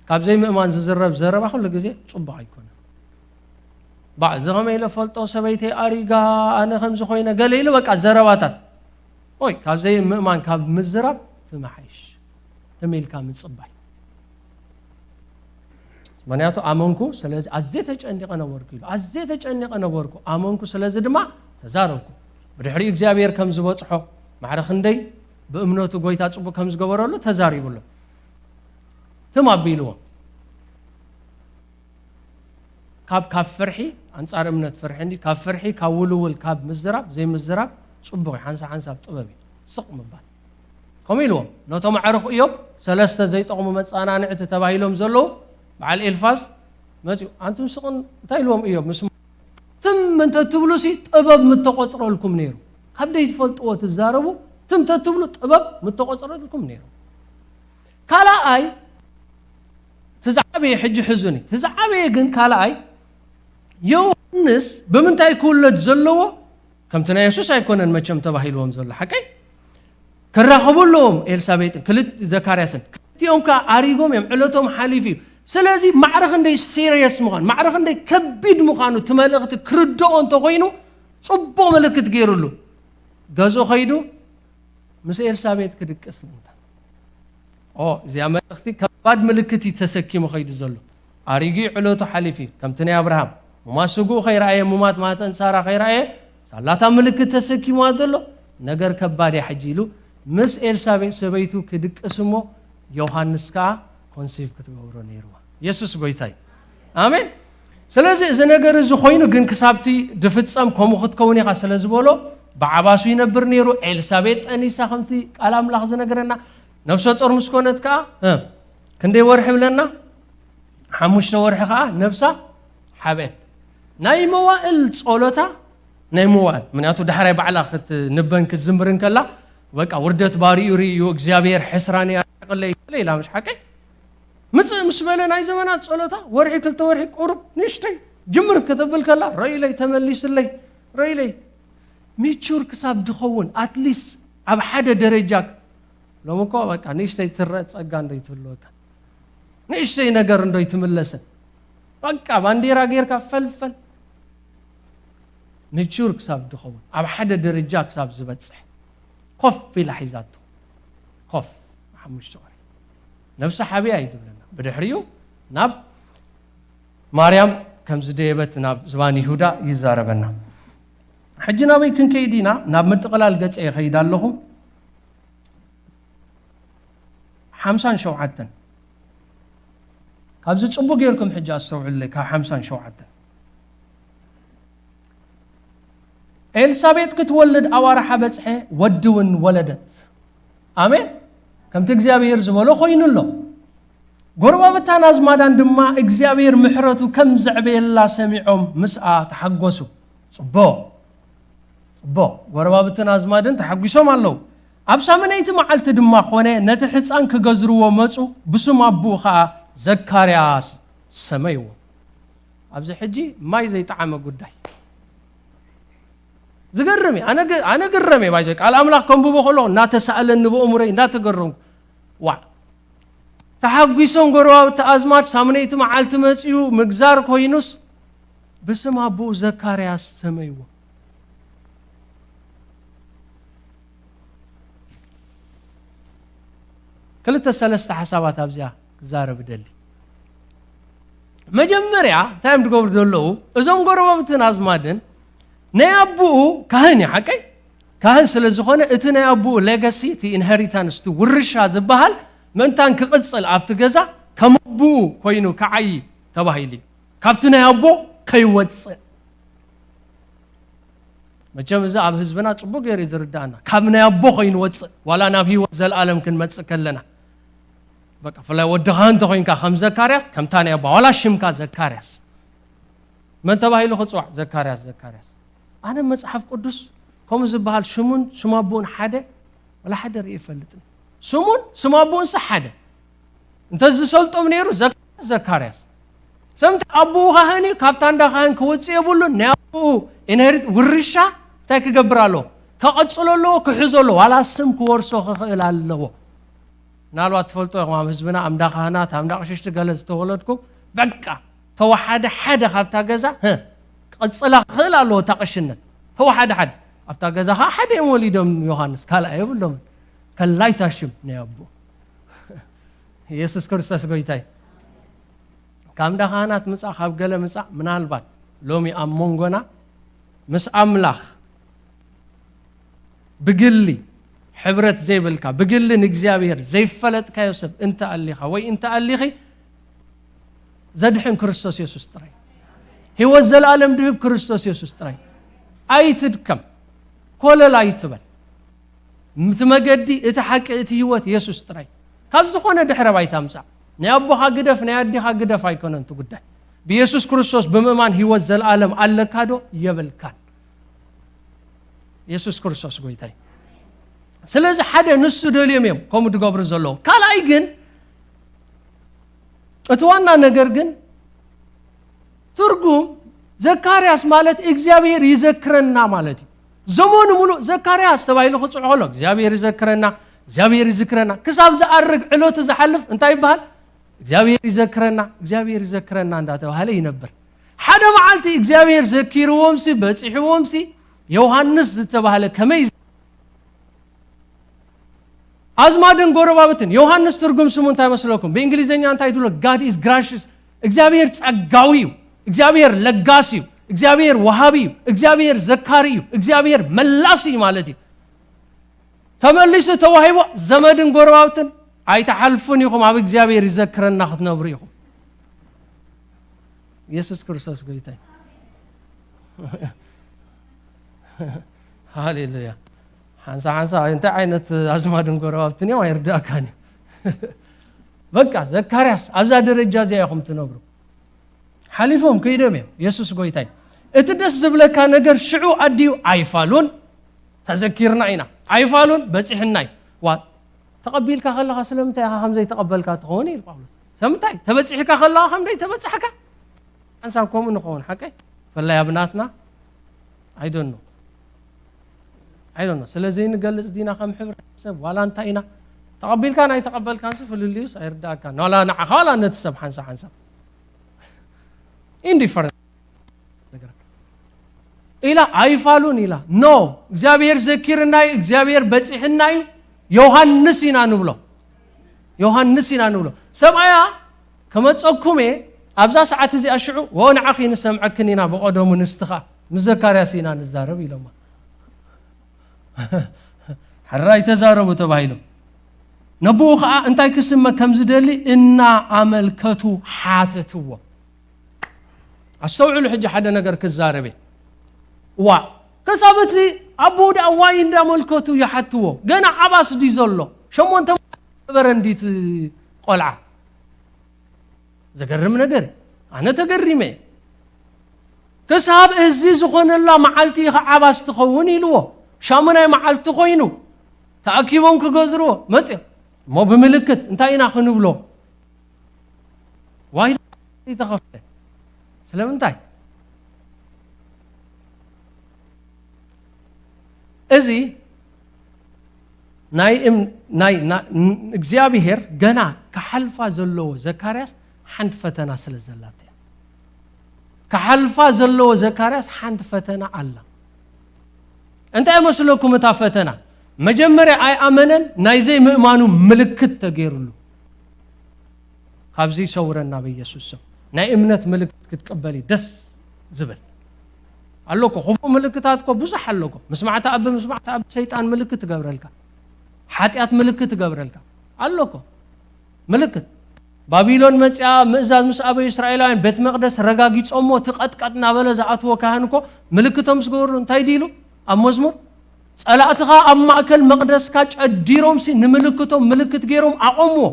ካብ ዘይምእማን ዝዝረብ ዘረባ ኩሉ ግዜ ጽቡቕ ኣይኮነን። ባዕ፣ እዚ ከመይ ኢለ ፈልጦ፣ ሰበይተይ ኣሪጋ፣ ኣነ ከምዚ ኮይነ፣ ገለ ኢሉ በቃ ዘረባታት። ኦይ፣ ካብ ዘይምእማን ካብ ምዝራብ ትመሓይሽ። ትም ኢልካ ምጽባይ። ምኽንያቱ ኣመንኩ፣ ስለዚ ኣዝየ ተጨኒቐ ነበርኩ ኢሉ። ኣዝየ ተጨኒቐ ነበርኩ፣ ኣመንኩ፣ ስለዚ ድማ ተዛረብኩ። ብድሕሪኡ እግዚኣብሔር ከም ዝበጽሖ፣ ማዕረ ክንደይ ብእምነቱ ጎይታ ጽቡቕ ከም ዝገበረሉ ተዛሪቡ ኣሎ። ትም ኣቢልዎ። ካብ፣ ካብ ፍርሒ፣ ኣንጻር እምነት ፍርሒ እንዲ፣ ካብ ፍርሒ፣ ካብ ውልውል፣ ካብ ምዝራብ፣ ዘይምዝራብ ጽቡቕ እዩ። ሓንሳብ ሓንሳብ ጥበብ እዩ። ስቕ ምባል። ከምኡ ኢልዎም። ነቶም ኣዕሩኽ እዮብ ሰለስተ ዘይጠቕሙ መጸናንዕቲ ተባሂሎም ዘለዉ በዓል ኤልፋዝ መጺኡ። ኣንቱም ስቕን እንታይ ኢልዎም እዮብ? ምስ ትም እንተ ትብሉ ሲ ጥበብ ምተቖጽረልኩም ነይሩ። ካብ ደይትፈልጥዎ ትዛረቡ፣ ትም እንተ ትብሉ ጥበብ ምተቖጽረልኩም ነይሩ። ካልኣይ፣ እቲ ዝዓበየ ሕጂ ሕዙኒ። እቲ ዝዓበየ ግን ካልኣይ፣ ዮሃንስ ብምንታይ ክውለድ ዘለዎ? ከምቲ ናይ የሱስ ኣይኮነን መቸም ተባሂልዎም ዘሎ፣ ሓቀይ? ክራኸቡ ኣለዎም ኤልሳቤጥን ክልት-፣ ዘካርያስን። ክልቲኦም ከኣ ኣሪጎም እዮም፣ ዕለቶም ሓሊፉ እዩ። ስለዚ ማዕረ ክንደይ ሲሪየስ ምዃኑ፣ ማዕረ ክንደይ ከቢድ ምዃኑ እቲ መልእኽቲ ክርድኦ እንተኾይኑ፣ ጽቡቕ ምልክት ገይሩሉ። ገዝኡ ኸይዱ ምስ ኤልሳቤጥ ክድቅስ ምእንታ። ኦ፣ እዚኣ መልእኽቲ ከባድ ምልክት እዩ ተሰኪሙ ኸይዱ ዘሎ። ኣሪጉ እዩ፣ ዕለቱ ሓሊፉ እዩ። ከምቲ ናይ ኣብርሃም፣ ሙማት ስግኡ ኸይረኣየ፣ ሙማት ማህፀን ሳራ ኸይረኣየ፣ ሳላታ ምልክት ተሰኪሙዋ ዘሎ ነገር ከባድ እያ ሕጂ ኢሉ ምስ ኤልሳቤጥ ሰበይቱ ክድቅስ እሞ፣ ዮሃንስ ከኣ ኮንሲቭ ክትገብሮ ነይርዋ። የሱስ ጎይታ እዩ። ኣሜን። ስለዚ እዚ ነገር እዚ ኮይኑ ግን ክሳብቲ ድፍጸም ከምኡ ክትከውን ኢኻ ስለ ዝበሎ፣ ብዓባሱ ይነብር ነይሩ። ኤልሳቤጥ ጠኒሳ ከምቲ ቃል ኣምላኽ ዝነግረና፣ ነፍሰ ጾር ምስ ኮነት ከኣ፣ እ፣ ክንደይ ወርሒ ብለና? ሓሙሽተ ወርሒ ከኣ ነብሳ ሓብአት። ናይ መዋእል ጾሎታ፣ ናይ መዋእል፣ ምክንያቱ ዳሕራይ ባዕላ ክትንበን ክትዝምርን ከላ፣ በቃ ውርደት ባሪኡ ርእዩ፣ እግዚኣብሔር ሕስራን ኣርሕቕለይ ኢላ፣ ምሽ ሓቀይ? ምጽእ ምስ በለ ናይ ዘመናት ጸሎታ፣ ወርሒ ክልተ ወርሒ ቁሩብ ንእሽተይ ጅምር ከተብል ከላ፣ ረኢለይ ተመሊስለይ፣ ረኢለይ። ሚቹር ክሳብ ድኸውን፣ ኣትሊስት ኣብ ሓደ ደረጃ፣ ሎሚ እኮ በቃ ንእሽተይ ትረአ ጸጋ እንዶ ይትህልወካ። ንእሽተይ ነገር እንዶ ይትምለሰን። በቃ ባንዴራ ጌርካ ፈልፈል። ሚቹር ክሳብ ድኸውን፣ ኣብ ሓደ ደረጃ ክሳብ ዝበጽሕ። ኮፍ ኢላ ሒዛቶ። ኮፍ፣ ሓሙሽተ ወርሒ። ነብሲ ሓቢኣ እዩ ዝብለና። ብድሕሪኡ ናብ ማርያም ከም ዝደየበት ናብ ዝባን ይሁዳ ይዛረበና። ሕጂ ናበይ ክንከይድ ኢና? ናብ ምጥቕላል ገጸ ይኸይድ ኣለኹ። ሓምሳን ሸውዓተን። ካብዚ ጽቡቕ ጌርኩም ሕጂ ኣስተውዕሉለይ፣ ካብ ሓምሳን ሸውዓተን። ኤልሳቤጥ ክትወልድ ኣዋርሓ በጽሐ፣ ወዲ እውን ወለደት። ኣሜን። ከምቲ እግዚኣብሔር ዝበሎ ኮይኑ ኣሎ። ጎረባብታን ኣዝማዳን ድማ እግዚኣብሔር ምሕረቱ ከም ዘዕበየላ ሰሚዖም ምስኣ ተሓጎሱ። ጽቡቕ። ጽቡቕ። ጎረባብትን ኣዝማድን ተሓጒሶም ኣለዉ። ኣብ ሳምነይቲ መዓልቲ ድማ ኾነ፣ ነቲ ሕፃን ክገዝርዎ መጹ፣ ብስም ኣቦኡ ኸኣ ዘካርያስ ሰመይዎ። ኣብዚ ሕጂ ማይ ዘይጠዓመ ጉዳይ። ዝገርም እዩ። ኣነ ግ-፣ ኣነ ግረም እየ። ባይዘ ቃል ኣምላኽ ከንብቦ ከለኹ እናተሳእለኒ ብእምሮይ እናተገረምኩ። ዋዕ። ተሓጒሶም ጎረባብቲ ኣዝማድ ሳምነይቲ መዓልቲ መጺኡ ምግዛር ኮይኑስ ብስም ኣቦኡ ዘካርያስ ሰመይዎ። ክልተ ሰለስተ ሓሳባት ኣብዚኣ ክዛረብ እደሊ። መጀመርያ እንታይ እዮም ዝገብሩ ዘለዉ? እዞም ጎረባብትን ኣዝማድን ናይ ኣቦኡ ካህን እዩ፣ ሓቀይ? ካህን ስለ ዝኾነ እቲ ናይ ኣቦኡ ሌጋሲ፣ እቲ ኢንሄሪታንስ፣ እቲ ውርሻ ዝበሃል ምእንታን ክቕጽል ኣብቲ ገዛ ከም ኣቦኡ ኮይኑ ክዓዪ ተባሂሉ እዩ። ካብቲ ናይ ኣቦ ከይወጽእ። መቸም እዚ ኣብ ህዝብና ጽቡቅ ገይሩ እዩ ዝርዳእና። ካብ ናይ ኣቦ ኮይኑ ወጽእ፣ ዋላ ናብ ህይወት ዘልኣለም ክንመጽእ ከለና። በቃ፣ ፍላይ ወድኻ እንተ ኮይንካ ከም ዘካርያስ፣ ከምታ ናይ ኣቦ፣ ዋላ ሽምካ ዘካርያስ። መን ተባሂሉ ክጽዋዕ? ዘካርያስ፣ ዘካርያስ። ኣነ መጽሓፍ ቅዱስ ከምኡ ዝበሃል ሽሙን ሽም ኣቦኡን ሓደ፣ ዋላ ሓደ ርኢ ይፈልጥን። ሽሙን ሽም ኣቦኡንስ ሓደ። እንተ ዝሰልጦም ነይሩ ዘካርያስ፣ ዘካርያስ። ሰምቲ ኣቦኡ ካህን እዩ፣ ካብታ እንዳ ካህን ክወጽእ የብሉን። ናይ ኣቦኡ ኢንሄሪት ውርሻ እንታይ ክገብር ኣለዎ? ከቐጽሎ ኣለዎ፣ ክሕዞ ኣለዎ። ዋላ ስም ክወርሶ ክኽእል ኣለዎ። ምናልባት ትፈልጦ ኢኹም፣ ኣብ ህዝብና ኣብ እንዳ ካህናት፣ ኣብ እንዳ ቀሽሽቲ ገለ ዝተወለድኩም፣ በቃ፣ ተወሓደ ሓደ ካብታ ገዛ፣ ህ፣ ክቐጽላ ክኽእል ኣለዎ እታ ቀሽነት። ተወሓደ ሓደ። ኣብታ ገዛ ኸዓ ሓደ እዮም ወሊዶም ዮሃንስ፣ ካልኣ የብሎምን። ከላይታ ሽም ናይ ኣቦ። ኢየሱስ ክርስቶስ ጎይታ እዩ። ካብ እንዳ ካህናት ምጻእ፣ ካብ ገለ ምጻእ፣ ምናልባት ሎሚ ኣብ መንጎና ምስ ኣምላኽ ብግሊ ሕብረት ዘይብልካ፣ ብግሊ ንእግዚኣብሔር ዘይፈለጥካዮ ሰብ እንተ ኣሊኻ ወይ እንተ ኣሊኺ፣ ዘድሕን ክርስቶስ የሱስ ጥራይ። ህይወት ዘለኣለም ድህብ ክርስቶስ የሱስ ጥራይ። ኣይትድከም፣ ኮለል ኣይትበል። እቲ መገዲ፣ እቲ ሓቂ፣ እቲ ህይወት የሱስ ጥራይ። ካብ ዝኾነ ድሕረ ባይታ ምጻእ። ናይ ኣቦኻ ግደፍ፣ ናይ ኣዴኻ ግደፍ ኣይኮነን እቲ ጉዳይ። ብየሱስ ክርስቶስ ብምእማን ህይወት ዘለኣለም ኣለካ ዶ? የብልካን። የሱስ ክርስቶስ ጎይታ እዩ። ስለዚ ሓደ ንሱ ደልዮም እዮም ከምኡ ዝገብሩ ዘለዉ። ካልኣይ ግን፣ እቲ ዋና ነገር ግን፣ ትርጉም ዘካርያስ ማለት እግዚኣብሔር ይዘክረና ማለት እዩ። ዘመኑ ሙሉእ ዘካርያስ ተባሂሉ ክጽውዖ ከሎ፣ እግዚኣብሔር ይዘክረና፣ እግዚኣብሔር ይዝክረና፣ ክሳብ ዝኣርግ ዕለቱ ዝሓልፍ እንታይ ይበሃል? እግዚኣብሔር ይዘክረና፣ እግዚኣብሔር ይዘክረና እንዳተባሃለ ይነብር። ሓደ መዓልቲ እግዚኣብሔር ዘኪርዎምሲ፣ በጺሕዎምሲ፣ ዮሃንስ ዝተባህለ ከመይ ኣዝማድን ጎረባብትን። ዮሃንስ ትርጉም ስሙ እንታይ መስለኩም? ብእንግሊዝኛ እንታይ ትብሎ? God is gracious። እግዚኣብሔር ጸጋዊ እዩ። እግዚኣብሔር ለጋስ እዩ። እግዚኣብሔር ወሃቢ እዩ። እግዚኣብሔር ዘካሪ እዩ። እግዚኣብሔር መላሲ እዩ ማለት እዩ። ተመሊሱ ተዋሂቦ፣ ዘመድን ጎረባብትን ኣይትሓልፉን ኢኹም፣ ኣብ እግዚኣብሔር ይዘክረና ክትነብሩ ኢኹም። ኢየሱስ ክርስቶስ ጎይታ እዩ። ሃሌሉያ። ሓንሳ ሓንሳ እንታይ ዓይነት ኣዝማድን ጎረባብትን እዮም ኣይርዳእካን እዩ። በቃ ዘካርያስ ኣብዛ ደረጃ እዚኣ ኢኹም ትነብሩ። ሓሊፎም ከይዶም እዮም። የሱስ ጎይታ እዩ። እቲ ደስ ዝብለካ ነገር ሽዑ ኣዲኡ ኣይፋሉን፣ ተዘኪርና ኢና። ኣይፋሉን፣ በጺሕና እዩ። ዋ፣ ተቐቢልካ ከለኻ ስለምንታይ ኢኻ ከም ዘይተቐበልካ ትኸውን ኢሉ ጳውሎስ። ስለምንታይ? ተበጺሕካ ከለኻ ከም ዘይተበጻሕካ። ሓንሳብ ከምኡ ንኸውን ሓቀይ? ፈላይ ኣብ ናትና፣ I don't know። I don't know። ስለ ዘይንገልጽ ዲና ከም ሕብረተሰብ ዋላ እንታይ ኢና? ተቐቢልካን ኣይተቐበልካንስ ፍልልዩስ ኣይርዳእካን። ዋላ ንዓኻ ዋላ ነቲ ሰብ ሓንሳብ ሓንሳብ። ኢንዲፈረንት። ኢላ ኣይፋሉን ኢላ። ኖ፣ እግዚኣብሔር ዘኪርና እዩ፣ እግዚኣብሔር በጺሕና እዩ። ዮሃንስ ኢና ንብሎ። ዮሃንስ ኢና ንብሎ። ሰብኣያ ከመጸኩም እየ፣ ኣብዛ ሰዓት እዚኣ ሽዑ፣ ወ ንዓኺ ንሰምዐክን ኢና ብቐደሙ ንስትኻ፣ ምስ ዘካርያስ ኢና ንዛረብ ኢሎማ። ሕራይ ተዛረቡ ተባሂሉ። ነብኡ ኸኣ እንታይ ክስመ ከም ዝደሊ እናኣመልከቱ ሓተትዎ። ኣስተውዕሉ፣ ሕጂ ሓደ ነገር ክዛረብ እየ። ዋ፣ ክሳብ እቲ ኣቦኡ ደኣ ዋይ እንዳመልከቱ ይሓትዎ። ገና ዓባስ ድዩ ዘሎ? ሸሞንተ ነበረ እንዲት ቆልዓ። ዘገርም ነገር። ኣነ ተገሪመ። ክሳብ እዚ ዝኾነላ መዓልቲ ኢኻ ዓባስ ትኸውን ኢልዎ። ሻሙናይ መዓልቲ ኮይኑ ተኣኪቦም ክገዝርዎ መጽዮም። እሞ ብምልክት እንታይ ኢና ክንብሎ? ዋይ ዘይተኸፍለ። ስለምንታይ? እዚ ናይ እም-፣ ናይ፣ ና-፣ ን-፣ እግዚኣብሔር ገና ክሓልፋ ዘለዎ ዘካርያስ ሓንቲ ፈተና ስለ ዘላታ እያ። ክሓልፋ ዘለዎ ዘካርያስ ሓንቲ ፈተና ኣላ። እንታይ መስለኩም እታ ፈተና? መጀመርያ ኣይኣመነን፣ ናይ ዘይምእማኑ ምልክት ተገይሩሉ። ካብዚ ይሰውረና በኢየሱስ ስም። ናይ እምነት ምልክት ክትቅበል እዩ ደስ ዝብል። ኣሎ እኮ፣ ክፉእ ምልክታት እኮ ብዙሕ ኣሎ እኮ። ምስማዕቲ ኣብ ምስማዕቲ ኣብ ሰይጣን ምልክት ትገብረልካ። ሓጢኣት ምልክት ትገብረልካ። ኣሎ እኮ። ምልክት። ባቢሎን መጽያ ምእዛዝ ምስ ኣበዩ እስራኤላውያን ቤት መቕደስ ረጋጊጾሞ እቲ ቀጥቀጥ እናበለ ዝኣትዎ ካህን እኮ ምልክቶም ምስ ገበሩ እንታይ ድኢሉ? ኣብ መዝሙር፣ "ጸላእትኻ ኣብ ማእከል መቕደስካ ጨዲሮምሲ ንምልክቶም ምልክት ገይሮም ኣቖምዎ።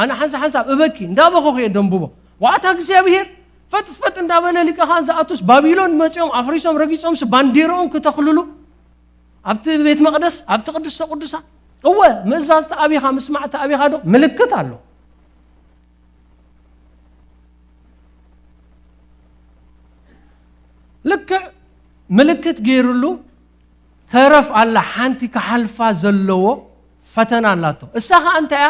ኣነ ሓንሳብ ሓንሳብ እበኪ፣ እንዳበኸኹ እየ ደንብቦ። ዋእታ እግዚኣብሔር ፈጥፈጥ እንዳበለ ሊቀ ካህን ዝኣቱስ ባቢሎን መጺኦም ኣፍሪሶም ረጊጾምሲ ባንዴርኦም ክተኽልሉ ኣብቲ ቤት መቕደስ፣ ኣብቲ ቅድስተ ቅዱሳን?" እወ፣ ምእዛዝ ተኣቢኻ፣ ምስማዕ ተኣቢኻ ዶ? ምልክት ኣሎ። ልክዕ ምልክት ገይሩሉ ተረፍ ኣላ፣ ሓንቲ ክሓልፋ ዘለዎ ፈተና ኣላቶ። እሳ ኸኣ እንታይ እያ?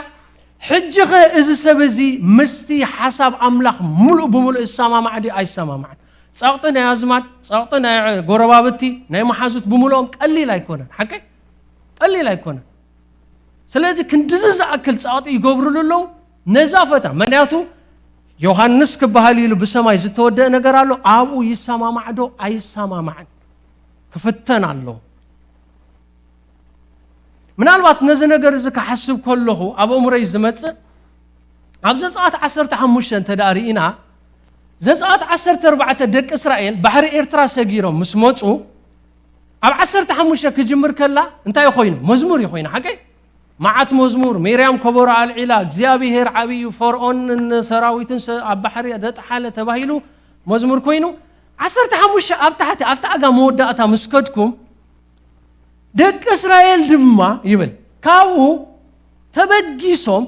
ሕጂ ኸ እዚ ሰብ እዚ ምስቲ ሓሳብ ኣምላኽ ምሉእ ብምሉእ ይሰማማዕ ድዩ ኣይሰማማዕን? ጸቕጢ ናይ ኣዝማድ፣ ጸቕጢ ናይ ጎረባብቲ፣ ናይ መሓዙት ብምሉኦም ቀሊል ኣይኮነን። ሓቀይ? ቀሊል ኣይኮነን። ስለዚ ክንድዚ ዝኣክል ጸቕጢ ይገብሩሉ ኣለዉ። ነዛ ፈተና፣ ምኽንያቱ ዮሃንስ ክበሃል ኢሉ ብሰማይ ዝተወደአ ነገር ኣሎ። ኣብኡ ይሰማማዕ ዶ ኣይሰማማዕን ክፍተን ኣለዎ። ምናልባት ነዚ ነገር እዚ ክሓስብ ከለኹ ኣብ ኣእምሮይ ዝመጽእ፣ ኣብ ዘጸኣት ዓሰርተ ሓሙሽተ እንተ ደኣ ርኢና፣ ዘጸኣት ዓሰርተ ኣርባዕተ ደቂ እስራኤል ባሕሪ ኤርትራ ሰጊሮም ምስ መጹ፣ ኣብ ዓሰርተ ሓሙሽተ ክጅምር ከላ እንታይ ኮይኑ? መዝሙር እዩ ኮይኑ፣ ሓቀይ? መዓት መዝሙር፣ ሚርያም ከበሮ ኣልዒላ፣ እግዚኣብሄር ዓብዪ እዩ፣ ፈርዖንን ሰራዊቱን ሰ-፣ ኣብ ባሕሪ ደጥሓለ ተባሂሉ መዝሙር ኮይኑ፣ ዓሰርተ ሓሙሽተ ኣብ ታሕቲ፣ ኣብቲ ኣጋ መወዳእታ ምስ ከድኩም፣ ደቂ እስራኤል ድማ ይብል፣ ካብኡ ተበጊሶም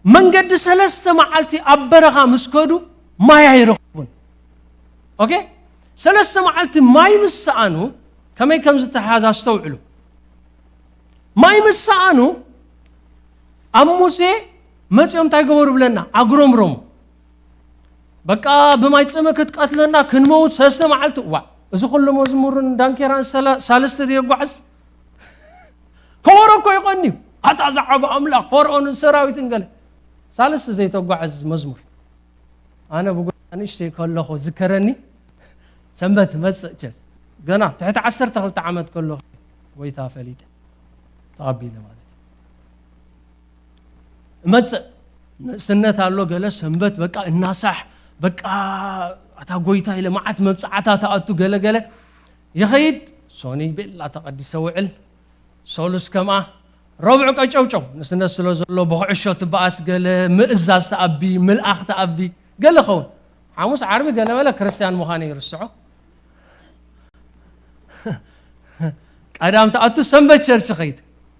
መንገዲ ሰለስተ መዓልቲ ኣብ በረኻ ምስ ከዱ ማይ ኣይረኽቡን። ኦኬ? ሰለስተ መዓልቲ ማይ ምስ ሰኣኑ፣ ከመይ ከም ዝተሓዝ ኣስተውዕሉ። ማይ ምስ ሰኣኑ፣ ኣብ ሙሴ መጺኦም እንታይ ገበሩ ብለና? ኣጉረምረሙ። በቃ ብማይ ጽምእ ክትቀትለና፣ ክንመውት ሰለስተ መዓልቲ። ዋ፣ እዚ ኩሉ መዝሙርን ዳንኬራን ሰላ-፣ ሳልስቲ ድየጓዕዝ? ከበሮ እኮ ይቐንዩ። ኣታ ዝዓቢ ኣምላኽ፣ ፈርዖንን ሰራዊትን ገለ። ሳልስቲ ዘይተጓዕዝ መዝሙር። ኣነ ብጎይታ ንእሽተይ ከለኹ ዝከረኒ፣ ሰንበት እመጽእ ቸር። ገና ትሕቲ ዓሰርተ ክልተ ዓመት ከለኹ ጎይታ ፈሊጠ፣ ተቐቢለ ማለት እዩ። እመጽእ፣ ንእስነት ኣሎ፣ ገለ ሰንበት በቃ እናሳሕ፣ በቃ ኣታ ጎይታ ኢለ መዓት መብጽዓታ ትኣቱ፣ ገለ ገለ ይኸይድ። ሶኒ ቤላ ተቐዲሰ ውዕል፣ ሶሉስ ከምኣ፣ ረቡዕ ቀጨውጨው፣ ንእስነት ስለ ዘሎ ብኩዕሾ ትበኣስ፣ ገለ ምእዛዝ ትኣቢ፣ ምልኣኽ ትኣቢ፣ ገለ ኸውን። ሓሙስ ዓርቢ ገለ በለ ክርስትያን ምዃነ ይርስዖ። ቀዳም ትኣቱ ሰንበት ቸርች ኸይድ።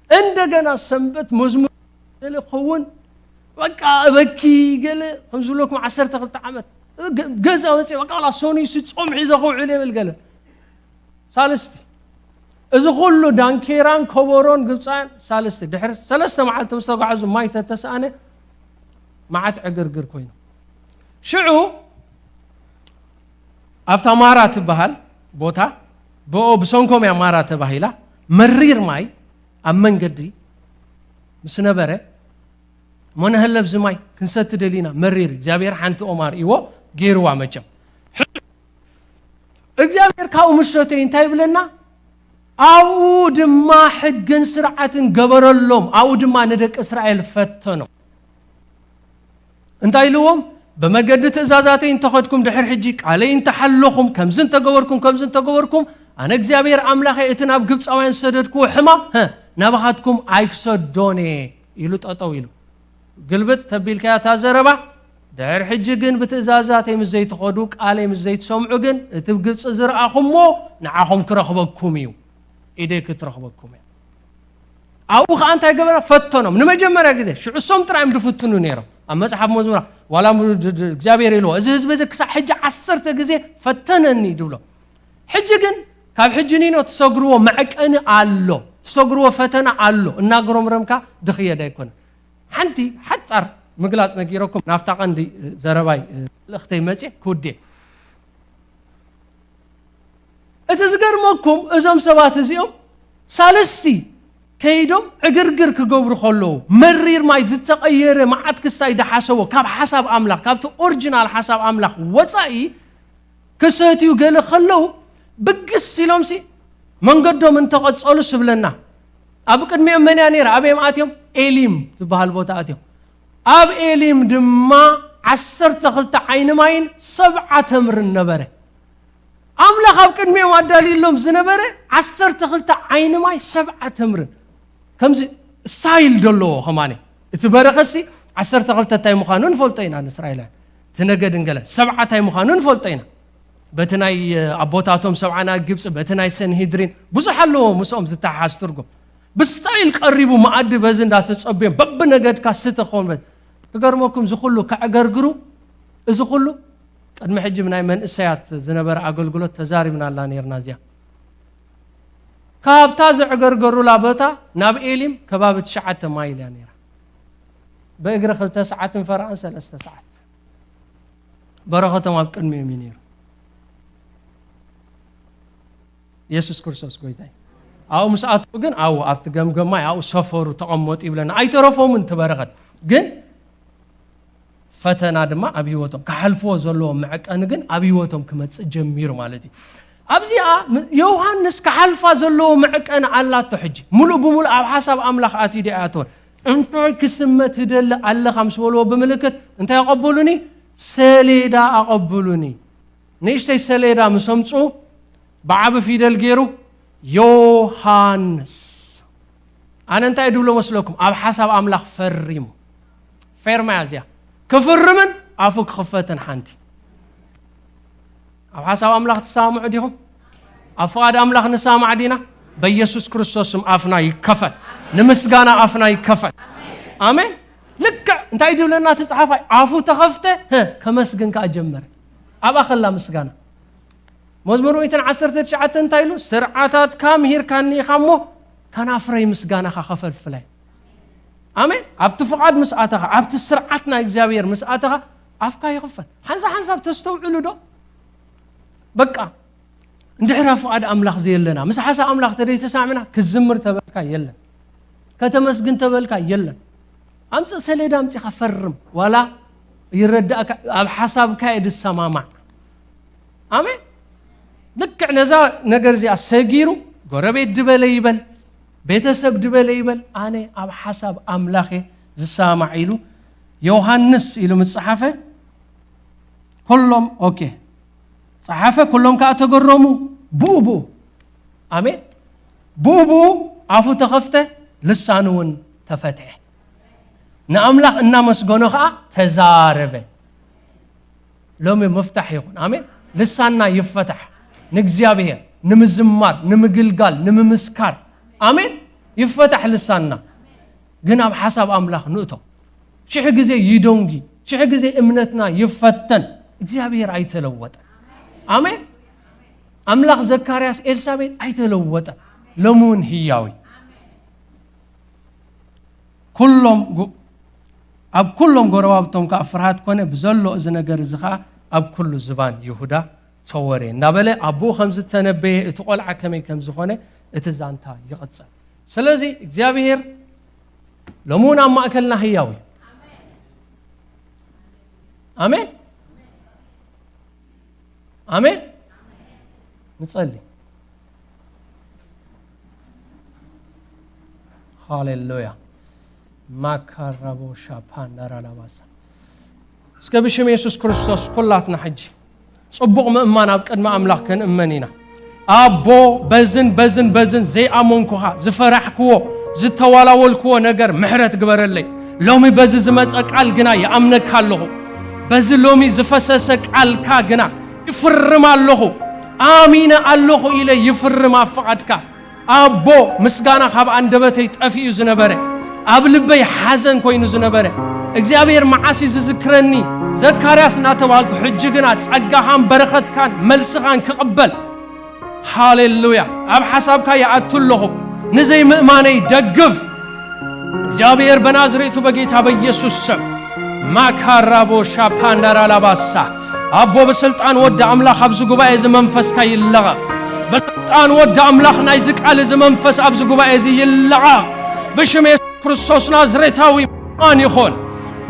እንደገና ሰንበት መዝሙር ገለ ኸውን። በቃ እበኪ ገለ ከም ዝብለኩም ዓሰርተ ክልተ ዓመት ገ-፣ ገዛ መጽእ በቃ ላ ሶኒ ሲ ጾም ሒዘ ክውዕል የብል ገለ። ሳልስቲ። እዚ ኩሉ ዳንኬራን ከበሮን ግብጻውያን ሳልስቲ። ድሕሪ ሰለስተ መዓልቲ ምስ ተጓዓዙ ማይ ተተሰኣነ መዓት ዕግርግር ኮይኑ። ሽዑ ኣብታ ማራ ትበሃል ቦታ፣ ብኦ ብሰንኮም እያ ማራ ተባሂላ፣ መሪር ማይ ኣብ መንገዲ ምስ ነበረ፣ እሞ ንሀለብ እዚ ማይ ክንሰቲ ደሊና፣ መሪር፣ እግዚኣብሔር ሓንቲ ኦም ኣርእይዎ፣ ገይርዋ መቸም። እግዚኣብሔር ካብኡ ምስ ሰተዩ እንታይ ይብለና? ኣብኡ ድማ ሕግን ስርዓትን ገበረሎም፣ ኣብኡ ድማ ንደቂ እስራኤል ፈተኖም። እንታይ ኢልዎም? ብመገዲ ትእዛዛተይ እንተኸድኩም፣ ድሕር ሕጂ ቃለይ እንተሓለኹም፣ ከምዚ እንተገበርኩም፣ ከምዚ እንተገበርኩም፣ ኣነ እግዚኣብሔር ኣምላኸይ እቲ ናብ ግብፃውያን ዝሰደድክዎ ሕማም፣ ሀ፣ ናባኻትኩም ኣይክሰዶን እየ ኢሉ ጠጠው ኢሉ። ግልብጥ ተቢልካያ እታ ዘረባ፣ ድሕር ሕጂ ግን ብትእዛዛተይ ምስ ዘይትኸዱ፣ ቃለይ ምስ ዘይትሰምዑ ግን፣ እቲ ግብፂ ዝረኣኹምዎ ንዓኹም ክረኽበኩም እዩ፣ ኢደይ ክትረኽበኩም እያ። ኣብኡ ኸዓ እንታይ ገበረ? ፈተኖም። ንመጀመርያ ግዜ፣ ሽዑ እሶም ጥራይ እዮም ዝፍትኑ ነይሮም። ኣብ መጽሓፍ መዝሙራ፣ ዋላ ም-፣ ድ-፣ ድ-፣ እግዚኣብሔር ኢልዎ፣ "እዚ ህዝቢ እዚ ክሳዕ ሕጂ ዓሰርተ ግዜ ፈተነኒ" ድብሎ። ሕጂ ግን፣ ካብ ሕጂ ኒኖ ትሰግርዎ መዕቀኒ ኣሎ፣ ትሰግርዎ ፈተና ኣሎ። እናጉረምረምካ ድኽየድ ኣይኮነን። ሓንቲ ሓጻር ምግላጽ ነጊረኩም፣ ናብታ ቀንዲ ዘረባይ፣ መልእኽተይ መጽየ ክውድየ። እቲ ዝገርመኩም፣ እዞም ሰባት እዚኦም ሳልስቲ ከይዶም ዕግርግር ክገብሩ ከለዉ፣ መሪር ማይ ዝተቐየረ መዓት ክሳይ ድሓሰቦ፣ ካብ ሓሳብ ኣምላኽ፣ ካብቲ ኦሪጂናል ሓሳብ ኣምላኽ ወጻኢ ክሰትዩ ገለ ከለዉ፣ ብግስ ኢሎምሲ መንገዶም እንተቐጸሉ ስብለና። ኣብ ቅድሚኦም መን እያ ነይራ? ኣበይ እዮም ኣትዮም? ኤሊም ዝበሃል ቦታ ኣትዮም። ኣብ ኤሊም ድማ ዓሰርተ ክልተ ዓይኒ ማይን ሰብዓ ተምርን ነበረ። ኣምላኽ ኣብ ቅድሚኦም ኣዳልዩሎም ዝነበረ ዓሰርተ ክልተ ዓይኒ ማይ፣ ሰብዓ ተምርን። ከምዚ ስታይል ደለዎ ከማኒ። እቲ በረኸትሲ ዓሰርተ ክልተ እንታይ ምዃኑ ንፈልጦ ኢና፣ ንእስራኤላውያን። እቲ ነገድን ገለ ሰብዓ እንታይ ምዃኑ ንፈልጦ ኢና። በቲ ናይ ኣቦታቶም ሰብዓ ናይ ግብፂ፣ በቲ ናይ ሰንሂድሪን፣ ብዙሕ ኣለዎ ምስኦም ዝተሓሓዝ ትርጉም። ብስታይል ቀሪቡ መኣዲ በዚ እንዳተጸበዮም፣ በብነገድካ ስተ ክኸውን በ-፣ ክገርመኩም፣ እዚ ኩሉ ከዕገርግሩ፣ እዚ ኩሉ ቅድሚ ሕጂ ብናይ መንእሰያት ዝነበረ ኣገልግሎት ተዛሪብናላ ነይርና። እዚኣ ካብታ ዘዕገርገሩላ ቦታ ናብ ኤሊም ከባቢ ትሽዓተ ማይል እያ ነይራ። ብእግሪ ክልተ ሰዓትን ፈረቓን ሰለስተ ሰዓት። በረኸቶም ኣብ ቅድሚኦም እዩ ነይሩ። የሱስ ክርስቶስ ጎይታ እዩ። ኣብኡ ምስ ኣተዉ ግን ኣብኡ ኣብቲ ገምገም ማይ ኣብኡ ሰፈሩ፣ ተቐመጡ ይብለና። ኣይተረፎምን እቲ በረኸት። ግን ፈተና ድማ ኣብ ህይወቶም፣ ክሓልፍዎ ዘለዎ መዕቀኒ ግን ኣብ ህይወቶም ክመጽእ ጀሚሩ ማለት እዩ። ኣብዚኣ ም-፣ ዮሃንስ ክሓልፋ ዘለዎ መዕቀኒ ኣላቶ። ሕጂ ምሉእ ብምሉእ ኣብ ሓሳብ ኣምላኽ ኣትዩ ዶ ኣይኣተወን? እንታይ ክስመ ትደሊ ኣለኻ ምስ በልዎ ብምልክት፣ እንታይ ኣቐብሉኒ? ሰሌዳ ኣቐብሉኒ። ንእሽተይ ሰሌዳ ምስ ኣምጽኡ፣ ብዓቢ ፊደል ገይሩ፣ ዮሃንስ። ኣነ እንታይ ድብሎ መስለኩም? ኣብ ሓሳብ ኣምላኽ ፈሪሙ። ፌርማ እያ እዚኣ። ክፍርምን ኣፉ ክኽፈትን ሓንቲ። ኣብ ሓሳብ ኣምላኽ ትሰማምዑ ዲኹም? ኣብ ፍቓድ ኣምላኽ ንሰማማዕ ዲና? በኢየሱስ ክርስቶስ ስም ኣፍና ይከፈት። ንምስጋና ኣፍና ይከፈት። ኣሜን። ልክዕ እንታይ ድብለና እቲ ጸሓፋይ? ኣፉ ተኸፍተ፣ ህ፣ ከመስግን ከኣ ጀመረ። ኣብኣ ከላ ምስጋና። መዝሙር ሚእትን ዓሰርተ ትሽዓተ እንታይ ኢሉ? ስርዓታትካ ምሂርካኒ ኢኻ እሞ፣ ከናፍረይ ምስጋናኻ ከፈልፍለ። ኣሜን። ኣብቲ ፍቓድ ምስ ኣተኻ፣ ኣብቲ ስርዓት ናይ እግዚኣብሔር ምስ ኣተኻ፣ ኣፍካ ይኽፈት። ሓንሳ ሓንሳብ ተስተውዕሉ ዶ? በቃ፣ እንድሕር ኣብ ፍቓድ ኣምላኽ ዘየለና፣ ምስ ሓሳብ ኣምላኽ ተደይተሳዕምና፣ ክዝምር ተበልካ የለን። ከተመስግን ተበልካ የለን። ኣምጽእ ሰሌዳ ኣምጺኻ ፈርም። ዋላ ይረዳእካ፣ ኣብ ሓሳብካ እየ ድሰማማዕ። ኣሜን። ልክዕ ነዛ ነገር እዚኣ ሰጊሩ፣ ጎረቤት ድበለ ይበል፣ ቤተሰብ ድበለ ይበል፣ ኣነ ኣብ ሓሳብ ኣምላኽ እየ ዝሰማማዕ ኢሉ፣ ዮሃንስ ኢሉ ምስ ጸሓፈ፣ ኩሎም፣ ኦኬ፣ ጸሓፈ፣ ኩሎም ከኣ ተገረሙ፣ ብኡ ብኡ። ኣሜን። ብኡ ብኡ ኣፉ ተኸፍተ፣ ልሳኑ እውን ተፈትሐ። ንኣምላኽ እናመስገኖ ኸኣ ተዛረበ። ሎሚ ምፍታሕ ይኹን። ኣሜን። ልሳንና ይፈታሕ። ንእግዚኣብሔር፣ ንምዝማር፣ ንምግልጋል፣ ንምምስካር። ኣሜን። ይፈታሕ ልሳንና። ግን ኣብ ሓሳብ ኣምላኽ ንእቶ። ሽሕ ግዜ ይደንጊ፣ ሽሕ ግዜ እምነትና ይፈተን። እግዚኣብሔር ኣይተለወጠን። ኣሜን። ኣምላኽ ዘካርያስ ኤልሳቤጥ ኣይተለወጠን። ሎሚ እውን ህያው እዩ። ኩሎም ጎ-፣ ኣብ ኩሎም ጎረባብቶም ከኣ ፍርሃት ኮነ፣ ብዘሎ እዚ ነገር እዚ ኸኣ ኣብ ኩሉ ዝባን ይሁዳ ተወረ እናበለ፣ ኣቦኡ ከም ዝተነበየ፣ እቲ ቆልዓ ከመይ ከም ዝኾነ፣ እቲ ዛንታ ይቕጽል። ስለዚ እግዚኣብሔር ሎሚ እውን ኣብ ማእከልና ህያው እዩ። ኣሜን። ኣሜን። ንጸሊ። ሃሌሉያ። ማካራቦ ሻፓንዳራ ላባሳ። እስከ ብሽም የሱስ ክርስቶስ ኩላትና ሕጂ ጽቡቕ ምእማን ኣብ ቅድሚ ኣምላኽ ክንእመን ኢና። ኣቦ፣ በዝን በዝን በዝን ዘይኣመንኩኻ፣ ዝፈራሕክዎ፣ ዝተዋላወልክዎ ነገር ምሕረት ግበረለይ። ሎሚ በዚ ዝመጸ ቃል ግና ይኣምነካ ኣለኹ። በዚ ሎሚ ዝፈሰሰ ቃልካ ግና ይፍርም ኣለኹ። ኣሚነ ኣለኹ ኢለ ይፍርም ኣብ ፍቓድካ። ኣቦ፣ ምስጋና ካብ ኣንደበተይ ጠፊኡ ዝነበረ፣ ኣብ ልበይ ሓዘን ኮይኑ ዝነበረ፣ እግዚኣብሔር መዓስ እዩ ዝዝክረኒ? ዘካርያስ እናተባህልኩ፣ ሕጂ ግና ጸጋኻን በረኸትካን መልስኻን ክቕበል። ሃሌሉያ። ኣብ ሓሳብካ ይኣቱ ኣለኹ። ንዘይምእማነይ ደግፍ። እግዚኣብሔር በናዝሬቱ በጌታ በኢየሱስ ስም። ማካራቦ ሻፓንዳራ ላባሳ። ኣቦ፣ ብስልጣን ወዲ ኣምላኽ ኣብዚ ጉባኤ እዚ መንፈስካ ይለቐቕ። ስልጣን ወዲ ኣምላኽ ናይዚ ቃል እዚ መንፈስ ኣብዚ ጉባኤ እዚ ይለዓቕ። ብሽም የሱስ ክርስቶስ ናዝሬታዊ ማን ይኹን፣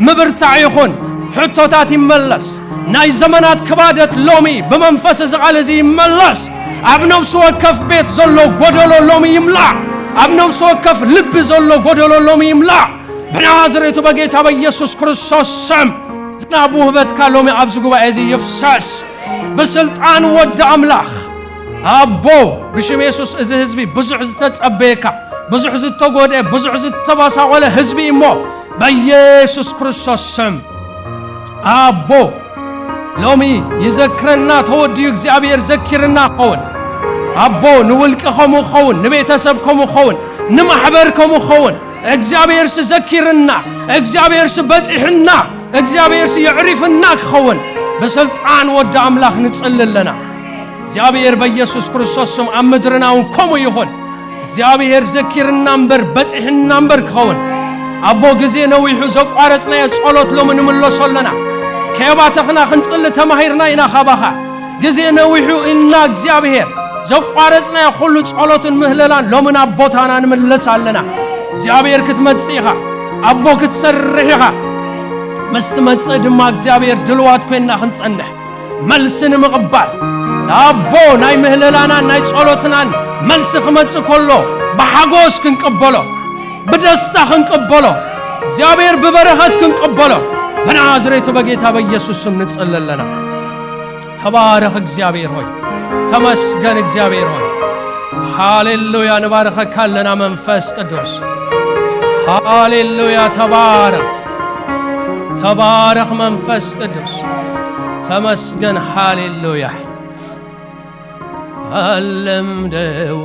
ምብርታዕ ይኹን፣ ሕቶታት ይመለስ። ናይ ዘመናት ክባደት ሎሚ ብመንፈስ እዚ ቃል እዚ ይመለስ። ኣብ ነፍሲ ወከፍ ቤት ዘሎ ጎደሎ ሎሚ ይምላዕ። ኣብ ነፍሲ ወከፍ ልቢ ዘሎ ጎደሎ ሎሚ ይምላዕ። ብናዝሬቱ በጌታ በኢየሱስ ክርስቶስ ስም ዝናብ ውህበትካ ሎሚ ኣብዚ ጉባኤ እዚ ይፍሰስ። ብስልጣን ወዲ ኣምላኽ ኣቦ፣ ብሽም የሱስ እዚ ህዝቢ ብዙሕ ዝተጸበየካ፣ ብዙሕ ዝተጎድአ፣ ብዙሕ ዝተባሳቆለ ህዝቢ እሞ በኢየሱስ ክርስቶስ ስም ኣቦ ሎሚ ይዘክረና ተወዲኡ እግዚኣብሔር ዘኪርና ኸውን። ኣቦ ንውልቂ ከምኡ ኸውን፣ ንቤተሰብ ከምኡ ኸውን፣ ንማሕበር ከምኡ ኸውን። እግዚኣብሔር ሲ ዘኪርና፣ እግዚኣብሔር ሲ በጺሕና፣ እግዚኣብሔር ሲ የዕሪፍና ክኸውን ብስልጣን ወዲ ኣምላኽ ንጽሊ ኣለና። እግዚኣብሔር በኢየሱስ ክርስቶስ ስም ኣብ ምድርና እውን ከምኡ ይኹን። እግዚኣብሔር ዘኪርና እምበር በጺሕና እምበር ክኸውን። ኣቦ ግዜ ነዊሑ ዘቋረጽናዮ ጸሎት ሎሚ ንምለሶ ኣለና። ከየባተኽና ክንጽሊ ተማሂርና ኢና ካባኻ። ግዜ ነዊሑ ኢልና እግዚኣብሔር ዘቋረጽናዮ ኩሉ ጸሎትን ምህለላን ሎሚ ናብ ቦታና ንምለስ ኣለና። እግዚኣብሔር ክትመጽእ ኢኻ። ኣቦ ክትሰርሕ ኢኻ። ምስ ትመጽእ ድማ እግዚኣብሔር ድልዋት ኮይንና ክንጸንሕ መልሲ ንምቕባል ኣቦ ናይ ምህለላናን ናይ ጸሎትናን መልሲ ክመጽእ ከሎ ብሓጎስ ክንቅበሎ፣ ብደስታ ክንቅበሎ፣ እግዚኣብሔር ብበረኸት ክንቅበሎ ብናዝሬቱ በጌታ በኢየሱስ ስም ንጽሊ ኣለና። ተባረኽ እግዚኣብሔር ሆይ፣ ተመስገን እግዚኣብሔር ሆይ። ሃሌሉያ። ንባርኸካ ኣለና መንፈስ ቅዱስ። ሃሌሉያ። ተባረኽ፣ ተባረኽ መንፈስ ቅዱስ። ተመስገን። ሃሌሉያ። ኣለምደው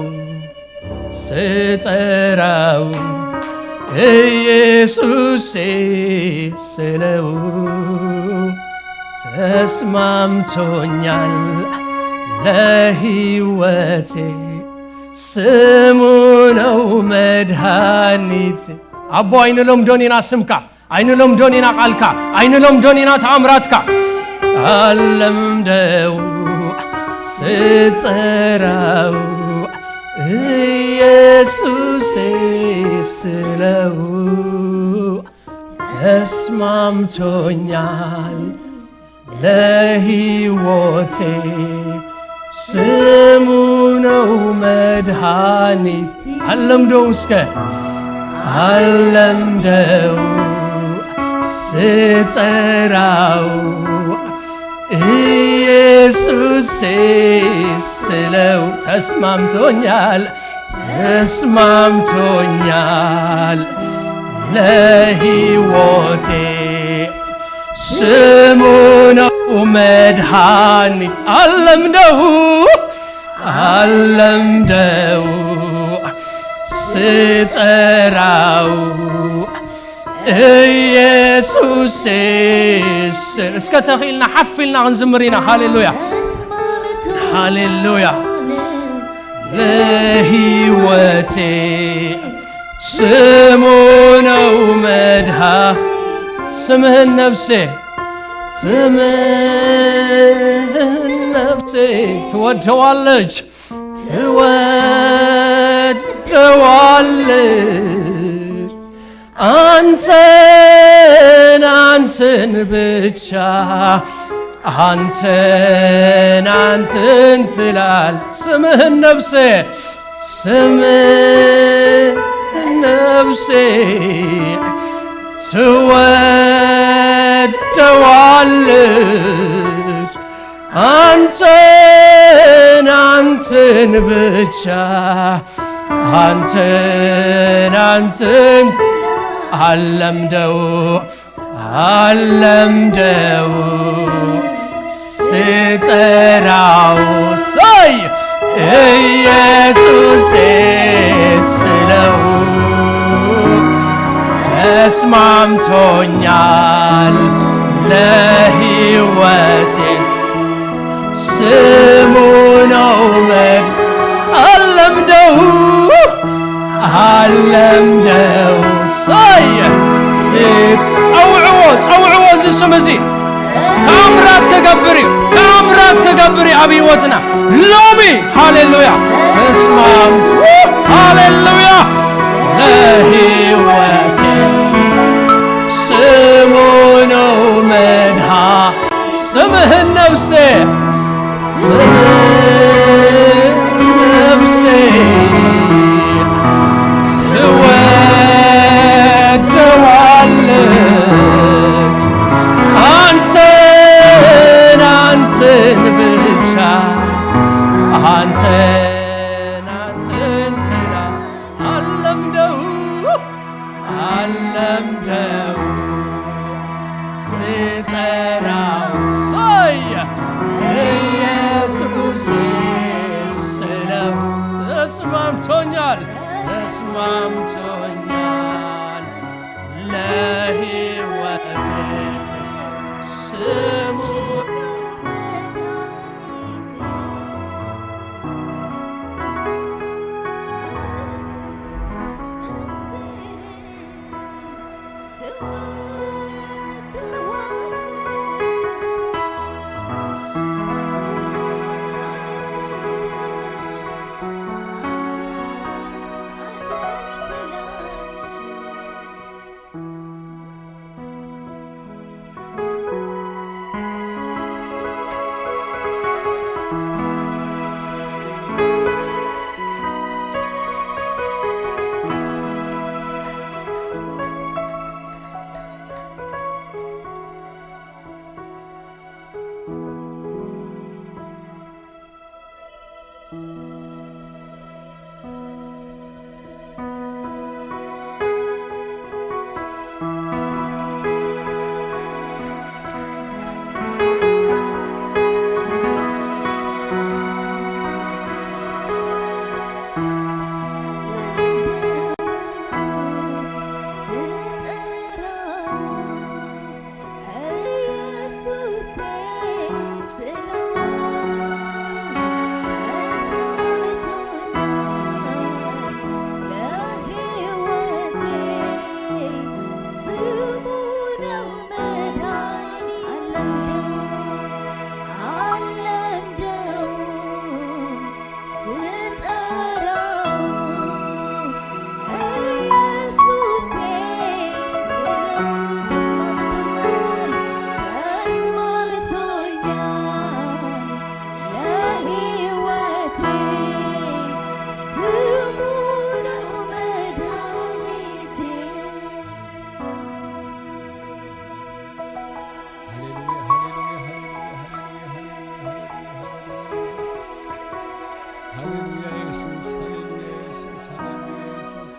ስጠራው ኢየሱስ ስለው ተስማምቶኛል ለህይወቴ ስሙ ነው መድኃኒት። ኣቦ ኣይንለምዶን ኢና ስምካ፣ ኣይንለምዶን ኢና ቃልካ፣ ኣይንለምዶን ኢና ተኣምራትካ። ኣለምደው ስጠራው ኢየሱስ ስለው ተስማምቶኛል ለህይወቴ ስሙ ነው መድኃኒት። ኣለምደው እስከ ኣለምደው ስጠራው ኢየሱስ ስለው ተስማምቶኛል፣ ተስማምቶኛል ለህይወቴ ስሙ ነው መድኃኒት። ኣለምደው፣ ኣለምደው ስጠራው ኢየሱስ ስ-፣ እስከ ተኽኢልና ሓፍ ኢልና ክንዝምር ኢና። ሃሌሉያ፣ ሃሌሉያ። ለህይወቴ ስሙ ነው መድኃ-፣ ስምህን ነፍሴ፣ ስምህን ነፍሴ ትወደዋለች፣ ትወደዋለች። አንተን፣ አንተን ብቻ፣ አንተን፣ አንተን ትላል ስምህን ነፍሴ፣ ስምህን ነፍሴ ትወደዋለች። አንተን፣ አንተን ብቻ፣ አንተን፣ አንተን ኣለምደው፣ ኣለምደው ስጠራው፣ ሰይ ኢየሱሴ ስለው ተስማምቶኛል ለህይወቴ። ስሙ ነው መድ-፣ ኣለምደው፣ ኣለምደው። ሰይ፣ ሲ-፣ ጸውዕዎ፣ ጸውዕዎ እዚ ስም እዚ። ተኣምራት ክገብር እዩ። ተኣምራት ክገብር እዩ ኣብ ህይወትና ሎሚ። ሃሌሉያ። በስመ ኣብ። ሃሌሉያ። ለህይወቴ ስሙ ነው መድኃ-፣ ስምህን ነፍሴ፣ ስምህን ነፍሴ ትወደዋለች። አንተን፣ አንተን ብቻ፣ አንተን፣ አንተን ትላ አለምደው፣ አለምደው ስጠራው። ሳይ ኢየሱሴ ስለው ተስማምቶኛል፣ ተስማምቶኛል። ለሕይወቴ ስሙ ሃሌሉያ፣ ሃሌሉያ፣ ሃሌሉያ፣ ሃሌሉያ፣ ሃሌሉያ፣ ሃሌሉያ፣ ሃሌሉያ፣ ሃሌሉያ፣ ኢየሱስ፣ ሃሌሉያ፣ ኢየሱስ፣ ሃሌሉያ፣ ኢየሱስ።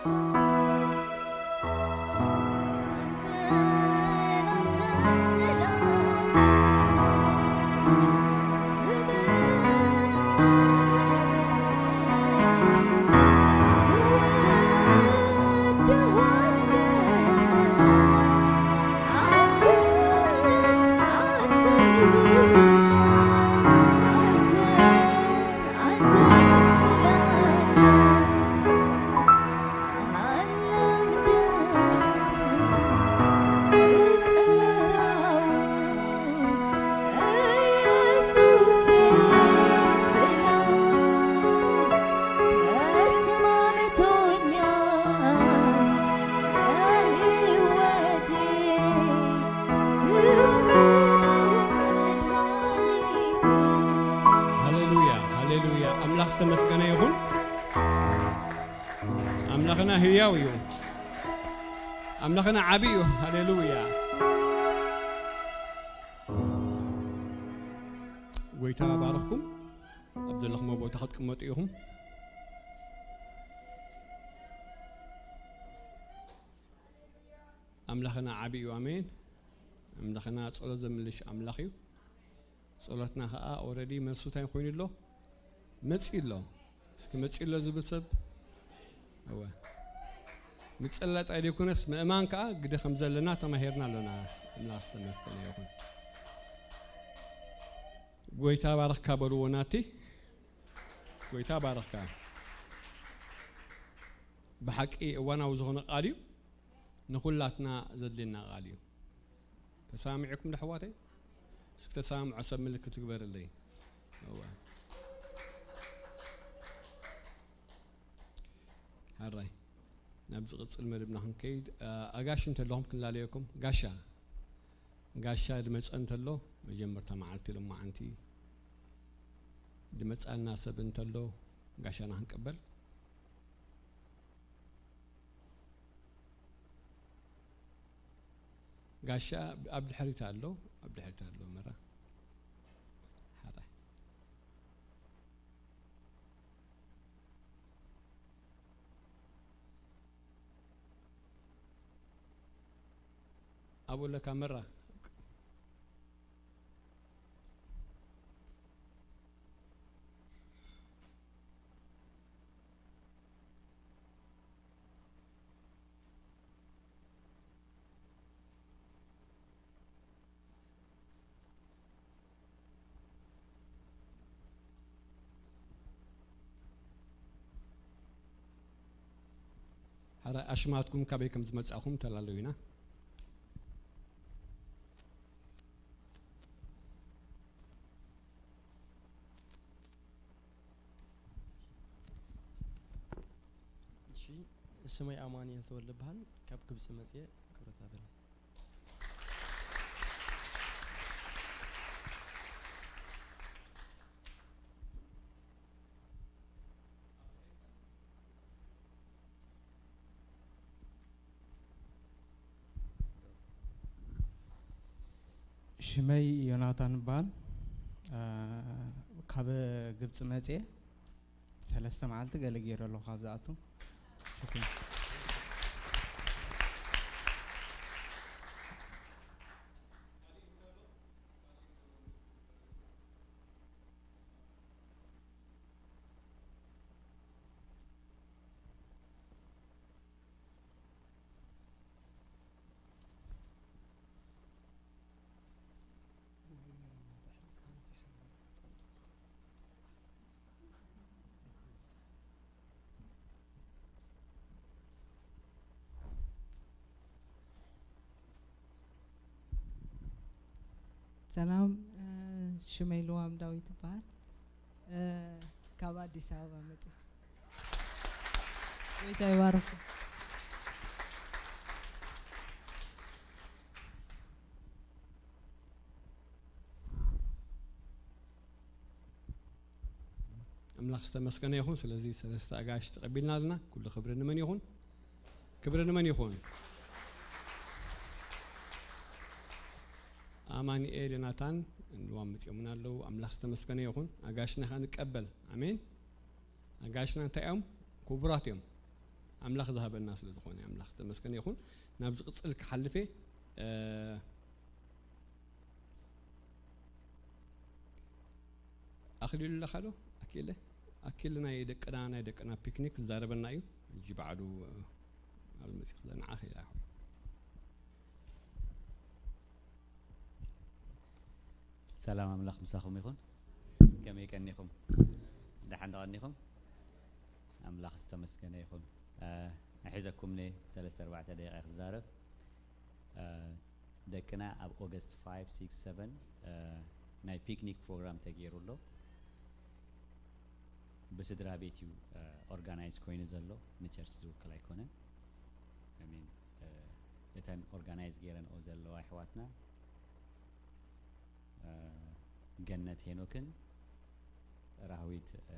ሃሌሉያ፣ ሃሌሉያ። ኣምላኽ ዝተመስገነ ይኹን። ኣምላኽና ህያው እዩ። ኣምላኽና ዓቢ እዩ። ሃሌሉያ። ጎይታ ባረኽኩም። ኣብ ዘለኹሞ ቦታ ክትቅመጡ ኢኹም። ኣምላኽና ዓቢ እዩ። ኣሜን። ኣምላኽና ጸሎት ዘምልሽ ኣምላኽ እዩ። ጸሎትና ኸኣ ኦረዲ መልሱ እንታይ ኮይኑ ኣሎ? መጺኡ ኣሎ። እስኪ መጺኡ ኣሎ ዝብል ሰብ? እወ። ንጸለ ጥራይ ዘይኮነስ ምእማን ከኣ ግደ ከም ዘለና ተማሂርና ኣሎና። ኣምላኽ ዝተመስገነ ይኹን። ጎይታ ባርኽካ በልዎ ናቲ። ጎይታ ባርኽካ። ብሓቂ እዋናዊ ዝኾነ ቃል እዩ። ንኹላትና ዘድልየና ቃል እዩ። ተሰማሚዕኩም ዶ ኣሕዋተይ? እስኪ ተሰማምዖ ሰብ ምልክት ትግበርለይ። እወ። ሕራይ፣ ናብ ዝቕጽል መደብና ክንከይድ፣ እ፣ ኣጋሽ እንተለኹም ክንላለየኩም። ጋሻ፣ ጋሻ ድመጸ እንተሎ፣ መጀመርታ መዓልቲ ሎማዓንቲ ድመጻና ሰብ እንተሎ፣ ጋሻና ክንቀበል። ጋሻ ኣብ ድሕሪት ኣሎ፣ ኣብ ድሕሪት ኣሎ፣ መራ። ሓራይ። ኣብኡ ኣለካ፣ መራ። ሕራይ፣ ኣሽማትኩም ካበይ ከም ዝመጻእኹም ተላለዩና። እሺ፣ ስመይ ኣማኑኤል ተወልደ ይበሃል። ካብ ግብጺ መጽየ። ክብረት ሃበኒ። ሽመይ ዮናታን ይበሃል። እ፣ ካብ ግብጺ መጽየ። ሰለስተ መዓልቲ ገለ ገይረ ኣለኹ ካብ ዝኣቱ። ሽኩር። ሰላም፣ እ፣ ሽመይ ልዋም ዳዊት ይበሃል። እ፣ ካብ ኣዲስ ኣበባ መጽእ። ጎይታ ይባርኩም። ኣምላኽ ዝተመስገነ ይኹን። ስለዚ ሰለስተ ኣጋይሽ ተቐቢልና ኣለና። ኩሉ ክብሪ ንመን ይኹን? ክብሪ ንመን ይኹን? ኣማኑኤል፣ ዮናታን፣ እንዋም መጺኦምና ኣለዉ። ኣምላኽ ዝተመስገነ ይኹን። ኣጋይሽና ከኣ ንቀበል። ኣሜን። ኣጋይሽና እንታይ እዮም? ክቡራት እዮም። ኣምላኽ ዝሃበና ስለ ዝኾነ ኣምላኽ ዝተመስገነ ይኹን። ናብ ዝቕጽል ክሓልፍ እየ። እ፣ ኣኽሊሉ ኣለኻ ዶ? ኣኪለ? ኣኪለ ናይ ደቅና፣ ናይ ደቅና ፒክኒክ ዝዛረበና እዩ። ሕጂ ባዕሉ፣ እ፣ ኣብ መጺእ ክዘንዓኽ ኢላ። ሰላም ኣምላኽ ምሳኹም ይኹን። ከመይ ቀኒኹም? ደሓን ዶ ቀኒኹም? ኣምላኽ ዝተመስገነ ይኹን። እ፣ ኣሒዘኩም ነ ሰለስተ ኣርባዕተ ደቂቃ ክዛረብ። እ፣ ደቅና ኣብ ኦገስት ፋይቭ፣ ሲክስ፣ ሰቨን፣ እ፣ ናይ ፒክኒክ ፕሮግራም ተገይሩ ኣሎ። ብስድራ ቤት እዩ፣ እ፣ ኦርጋናይዝ ኮይኑ ዘሎ፣ ንቸርች ዝውክል ኣይኮነን። I mean፣ እ፣ እተን ኦርጋናይዝ ገይረንኦ ዘለዋ ኣሕዋትና፣ እ፣ ገነት ሄኖክን ራህዊት፣ እ፣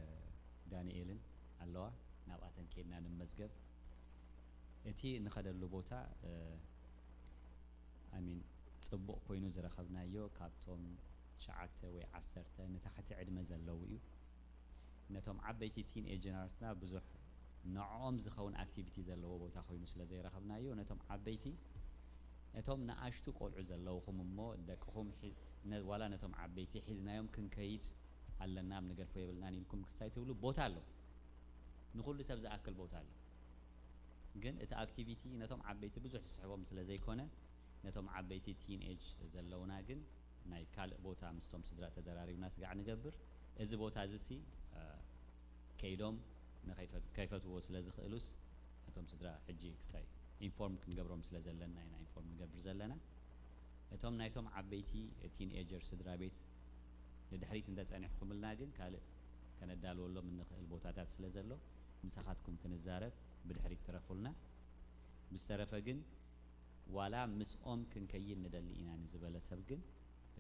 ዳንኤልን ኣለዋ። ናብኣተን ኬድና ንመዝገብ። እቲ ንኸደሉ ቦታ፣ እ፣ I mean፣ ጽቡቕ ኮይኑ ዝረኸብናዮ ካብቶም ትሽዓተ ወይ ዓሰርተ ንታሕቲ ዕድመ ዘለዉ እዩ። ነቶም ዓበይቲ ቲን ኤጀራትና ብዙሕ ንዕኦም ዝኸውን ኣክቲቪቲ ዘለዎ ቦታ ኮይኑ ስለ ዘይረኸብናዮ፣ ነቶም ዓበይቲ፣ እቶም ንኣሽቱ ቆልዑ ዘለውኹም እሞ ደቅኹም ሒ-፣ ነ-፣ ዋላ ነቶም ዓበይቲ ሒዝናዮም ክንከይድ ኣለና፣ ኣብ ንገድፎ የብልናን ኢልኩም ክስታይ ትብሉ፣ ቦታ ኣሎ። ንኹሉ ሰብ ዝኣክል ቦታ ኣሎ። ግን እቲ ኣክቲቪቲ ነቶም ዓበይቲ ብዙሕ ዝስሕቦም ስለ ዘይኮነ፣ ነቶም ዓበይቲ ቲን ኤጅ ዘለውና ግን ናይ ካልእ ቦታ ምስቶም ስድራ ተዘራሪብና ስጋዕ ንገብር። እዚ ቦታ እዚ ሲ፣ እ፣ ከይዶም ንኸይፈት-፣ ከይፈትዎ ስለ ዝኽእሉስ፣ ነቶም ስድራ ሕጂ ክስታይ ኢንፎርም ክንገብሮም ስለ ዘለና ኢና ኢንፎርም ንገብር ዘለና። እቶም ናይቶም ዓበይቲ ቲንኤጀር ስድራ ቤት ንድሕሪት እንተጸኒሕኩምልና ግን ካልእ ከነዳልወሎም እንኽእል ቦታታት ስለ ዘሎ ምሳኻትኩም ክንዛረብ ብድሕሪት ትረፉልና። ብዝተረፈ ግን ዋላ ምስኦም ክንከይድ ንደሊ ኢና ንዝበለ ሰብ ግን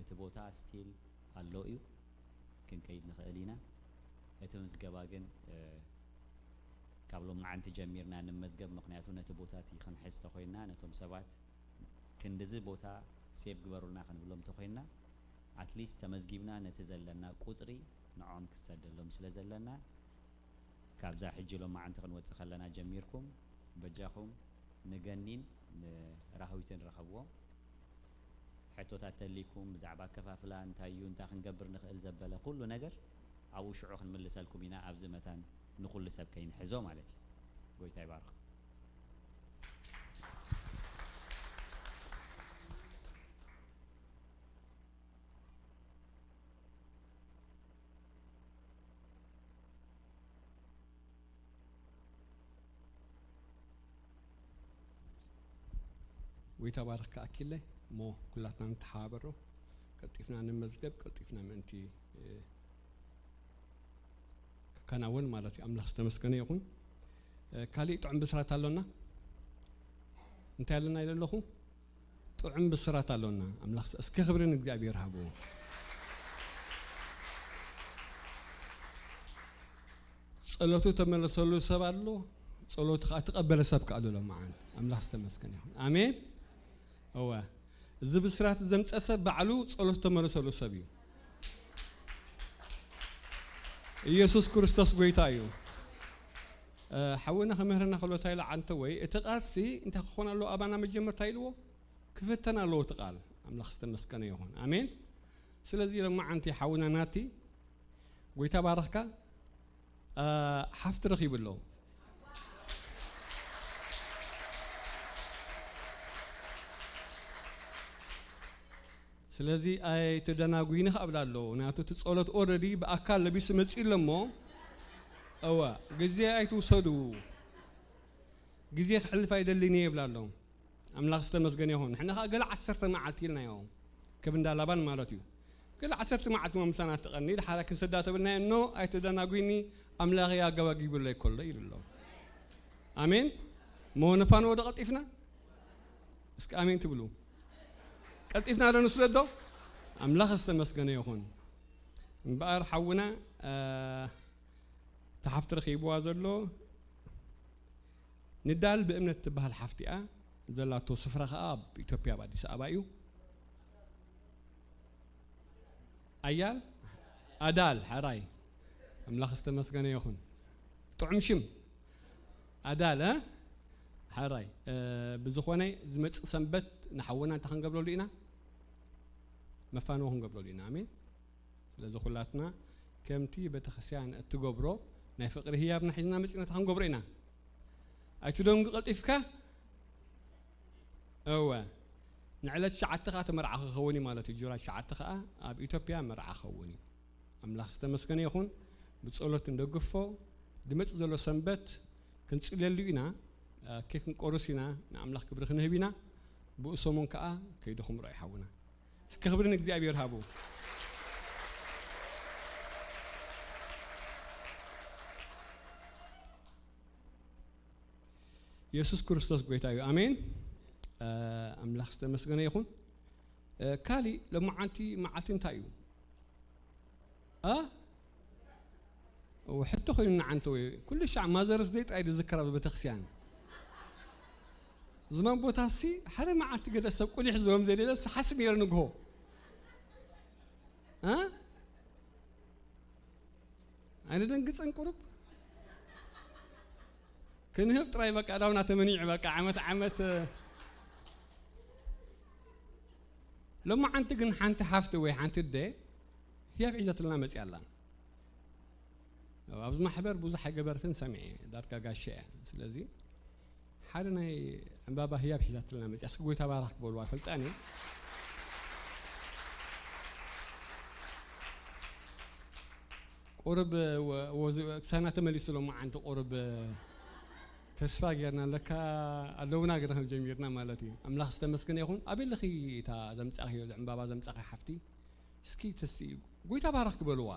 እቲ ቦታ ስቲል ኣሎ እዩ፣ ክንከይድ ንኽእል ኢና። እቲ ምዝገባ ግን እ፣ ካብ ሎማዓንቲ ጀሚርና ንመዝገብ፣ ምኽንያቱ ነቲ ቦታ እቲ ክንሕዝ ተኾይንና ነቶም ሰባት ክንድዚ ቦታ ሴቭ ግበሩልና ክንብሎም ተኾይንና ኣትሊስት ተመዝጊብና ነቲ ዘለና ቁፅሪ ንዖም ክሰደሎም ስለ ዘለና ካብዛ ሕጂ ሎማዓንቲ ክንወፅእ ከለና ጀሚርኩም በጃኹም ንገኒን ንራህዊትን ረኸብዎም። ሕቶታት ተልይኩም ብዛዕባ ኣከፋፍላ እንታይ እዩ እንታይ ክንገብር ንኽእል ዘበለ ኩሉ ነገር ኣብኡ ሽዑ ክንምልሰልኩም ኢና። ኣብዚ መታን ንኹሉ ሰብ ከይንሕዞ ማለት እዩ። ጎይታ ይባርኹ። ጎይታ ባርኽካ ኣኪለ። እሞ ኩላትና ንተሓባበሮ ቀልጢፍና ንመዝገብ ቀልጢፍና ምእንቲ እ፣ ክከናወን ማለት እዩ። ኣምላኽ ዝተመስገነ ይኹን። እ፣ ካሊእ ጥዑም ብስራት ኣሎና። እንታይ ኣለና ኢለ ኣለኹ? ጥዑም ብስራት ኣሎና። ኣምላኽ ስ-፣ እስኪ ክብሪ ንእግዚኣብሔር ሃብዎ። ጸሎቱ ተመለሰሉ ሰብ ኣሎ፣ ጸሎቱ ከኣ ተቐበለ ሰብ ከኣ ኣሎ። መዓን ኣምላኽ ዝተመስገነ ይኹን። ኣሜን። እወ፣ እዚ ብስራት ዘምጸ ሰብ ባዕሉ ጸሎቱ ተመለሰሉ ሰብ እዩ። ኢየሱስ ክርስቶስ ጎይታ እዩ። እ፣ ሓውና ክምህረና ከሎ እንታይ ኢሉ ዓንተ ወይ፣ እቲ ቃልሲ እንታይ ክኾን ኣለዎ? ኣባና መጀመርታ ኢልዎ፣ ክፍተን ኣለዎ እቲ ቃል። ኣምላኽ ዝተመስገነ ይኹን። ኣሜን። ስለዚ ሎማዓንቲ ሓውና ናቲ፣ ጎይታ ባረኽካ፣ እ፣ ሓፍቲ ረኺቡ ኣሎ። ስለዚ ኣይትደናጉይኒ ከኣ እብላ ኣለዎ። ናቱ እቲ ጸሎት ኦረዲ ብኣካል ለቢሱ መጺኡ ኣሎ እሞ፣ እወ፣ ግዜ ኣይትውሰዱ። ግዜ ክሕልፍ ኣይደልን እየ ይብላ ኣሎ። ኣምላኽ ዝተመስገነ ይኹን። ንሕና ከኣ ገለ ዓሰርተ መዓልቲ ኢልናዮ። ከም እንዳ ላባን ማለት እዩ። ገለ ዓሰርተ መዓልቲ እሞ ምሳና ትቐኒ፣ ድሓር ክንሰዳ ተብልናዮ፣ ኖ፣ ኣይትደናጉይኒ፣ ኣምላኸይ ኣገባጊቡለይ ከሎ ኢሉ ኣሎ። ኣሜን። እሞ ነፋንዎ ዶ ቀልጢፍና? እስኪ ኣሜን ትብሉ። ቀልጢፍና ዶ ንስደዶ? ኣምላኽ ዝተመስገነ ይኹን። እምበኣር ሓውና፣ እ፣ እታ ሓፍቲ ረኺብዋ ዘሎ ንዳል ብእምነት ትበሃል ሓፍቲ እያ። ዘላቶ ስፍራ ኸኣ ኣብ ኢትዮጵያ፣ ኣብ ኣዲስ ኣበባ እዩ። ኣያል ኣዳል፣ ሕራይ። ኣምላኽ ዝተመስገነ ይኹን። ጥዑም ሽም። ኣዳል፣ እ? ሕራይ። እ፣ ብዝኾነ ዝመጽእ ሰንበት ንሓውና እንታይ ክንገብረሉ ኢና? መፋነዊ ክንገብረሉ ኢና። ኣሜን። ስለዚ ኩላትና ከምቲ ቤተክርስትያን እትገብሮ ናይ ፍቕሪ ህያብና ሒዝና መጺእና እንታይ ክንገብሮ ኢና? ኣይትደንጉ ቀልጢፍካ። እወ። ንዕለት ትሽዓተ ኸዓ እቲ መርዓ ክኸውን እዩ ማለት እዩ። ጁላይ ትሽዓተ ኸዓ ኣብ ኢትዮጵያ መርዓ ክኸውን እዩ። ኣምላኽ ዝተመስገነ ይኹን። ብጸሎት እንደግፎ። ዝመጽእ ዘሎ ሰንበት ክንጽልየሉ ኢና። እ፣ ኬክ ክንቆርስ ኢና። ንኣምላኽ ክብሪ ክንህብ ኢና። ብኡ ሰሙን ከኣ ከይዱ ክምርዖ ይሓውና። እስኪ ክብሪ ንእግዚኣብሔር ሃቡ። የሱስ ክርስቶስ ጎይታ እዩ። ኣሜን። እ፣ ኣምላኽ ዝተመስገነ ይኹን። እ፣ ካሊእ ሎማዓንቲ መዓልቲ እንታይ እዩ? እ? እወ፣ ሕቶ ኮይኑ ንዓንተ ወይ ኩሉ ሻዕ ማዘርስ ደይ ጥራይ ዝዝከር ኣብ ቤተክርስትያን። ዝመን ቦታ ሲ ሓደ መዓልቲ ገለ ሰብ ቁሊሕ ዝበሎም ዘይደለ ሲ ሓስብ ነይሩ ንግሆ። እ? ኣይንደንግጽን ቁሩብ? ክንህብ ጥራይ በቃ ዳውና ተመኒዑ በቃ ዓመት ዓመት። ሎማዓንቲ ግን ሓንቲ ሓፍቲ ወይ ሓንቲ ኣደ ህያብ ሒዛትልና መጽያ ኣላ። ኣብዚ ማሕበር ብዙሕ ኣይገበረትን ሰሚዐ፣ ዳርጋ ጋሻ እያ። ስለዚ ሓደ ናይ ዕምባባ ህያብ ሒዛትልና መጽያ፣ እስኪ ጎይታ ባራኽ ክበልዋ ኣይፈልጣን እየ። ቁሩብ ወ-፣ ወዚ-፣ ክሳና ተመሊሱ ሎማዓንቲ ቁሩብ ተስፋ ጌርና ኣለካ ኣለውና ገና ከም ጀሚርና ማለት እዩ። ኣምላኽ ዝተመስገነ ይኹን። ኣበይ ኣለኺ እታ ዘምጻእኽዮ፣ ዕምባባ ዘምጻእኺ ሓፍቲ? እስኪ ተስ-፣ ጎይታ ባረኽ ክበልዋ።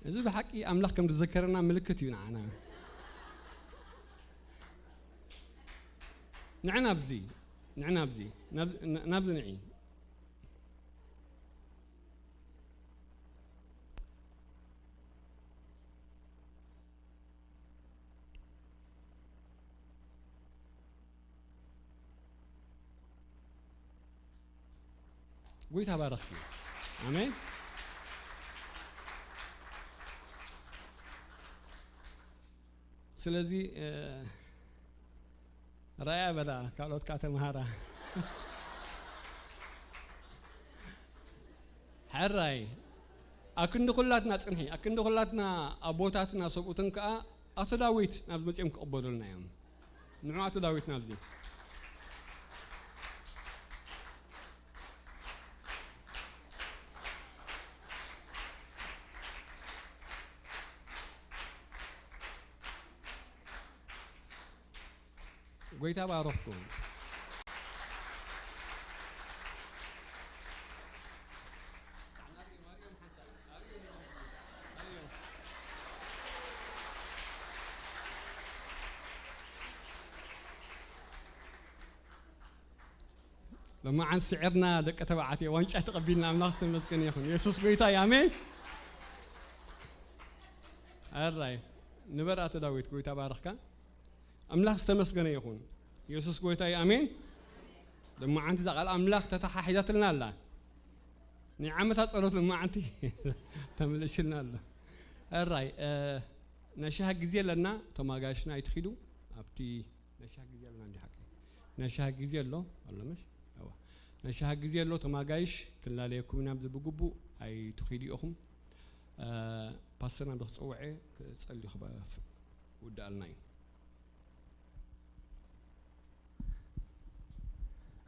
እዚ ብሓቂ ኣምላኽ ከም ዝዘከረና ምልክት እዩ ንዓና። ንዕና ኣብዚ፣ ንዕና ኣብዚ፣ ናብ-፣ ናብዚ ንዒ። ጎይታ ባረኽኪ። ኣሜን። ስለዚ፣ እ፣ ረኣያ በላ፣ ካልኦት ከኣ ተምሃራ። ሕራይ፣ ኣክንዲ ኩላትና ጽንሒ፣ ኣክንዲ ኩላትና ኣቦታትና ሰብኡትን ከኣ ኣቶ ዳዊት ናብዚ መጺኦም ክቕበሉልና እዮም። ንዑ ኣቶ ዳዊት ናብዚ። ጎይታ ባረኽኩም። ሎማዓንቲ ስዒርና ደቂ ተባዕትዮ ዋንጫ ተቐቢልና፣ ኣምላኽ ዝተመስገነ ይኹን። የሱስ ጎይታ እዩ። ኣሜን። ኣራይ ንበር ኣቶ ዳዊት፣ ጎይታ ባረኽካ። ኣምላኽ ዝተመስገነ ይኹን። የሱስ ጎይታ እዩ። ኣሜን። ሎማዓንቲ እዛ ቃል ኣምላኽ ተተሓሒዛትልና ኣላ። ናይ ዓመታ ጸሎት ሎማዓንቲ ተመልሽልና ኣሎ። ኣራይ፣ እ፣ ናይ ሻሂ ግዜ ኣለና። እቶም ኣጋይሽና ኣይትኺዱ። ኣብቲ ናይ ሻሂ ግዜ ኣለና እንዲ ሓቂ። ናይ ሻሂ ግዜ ኣሎ፣ ኣሎ ምሽ? እዋ። ናይ ሻሂ ግዜ ኣሎ፣ እቶም ኣጋይሽ ክንላለየኩም ኢና፣ ኣብዚ ብግቡእ ኣይትኺዱ ኢኹም። እ፣ ፓስተርና ብክጸውዐ ክጸልዩ ክበ-፣ ክውድኣልና እዩ።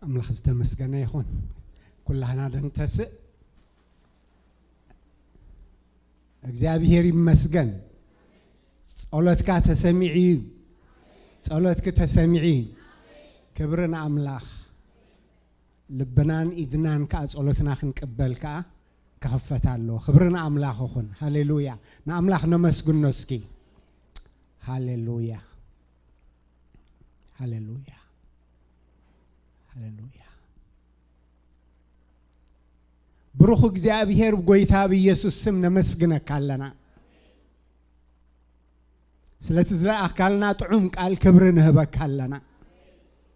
ኣምላኽ ዝተመስገነ ይኹን። ኩላህና ደንተስእ። እግዚኣብሔር ይመስገን። ጸሎትካ ተሰሚዑ እዩ። ጸሎትኪ ተሰሚዑ እዩ። ክብሪ ንኣምላኽ። ልብናን ኢድናን ከኣ ጸሎትና ክንቅበል ከኣ ክኽፈት ኣለዎ። ክብሪ ንኣምላኽ ይኹን። ሃሌሉያ። ንኣምላኽ ነመስግኖ እስኪ። ሃሌሉያ። ሃሌሉያ። ሃሌሉያ። ብሩኽ እግዚኣብሔር፣ ብጎይታ ብኢየሱስ ስም ነመስግነካ ኣለና። ስለቲ ዝለኣኽካልና ጥዑም ቃል ክብሪ ንህበካ ኣለና።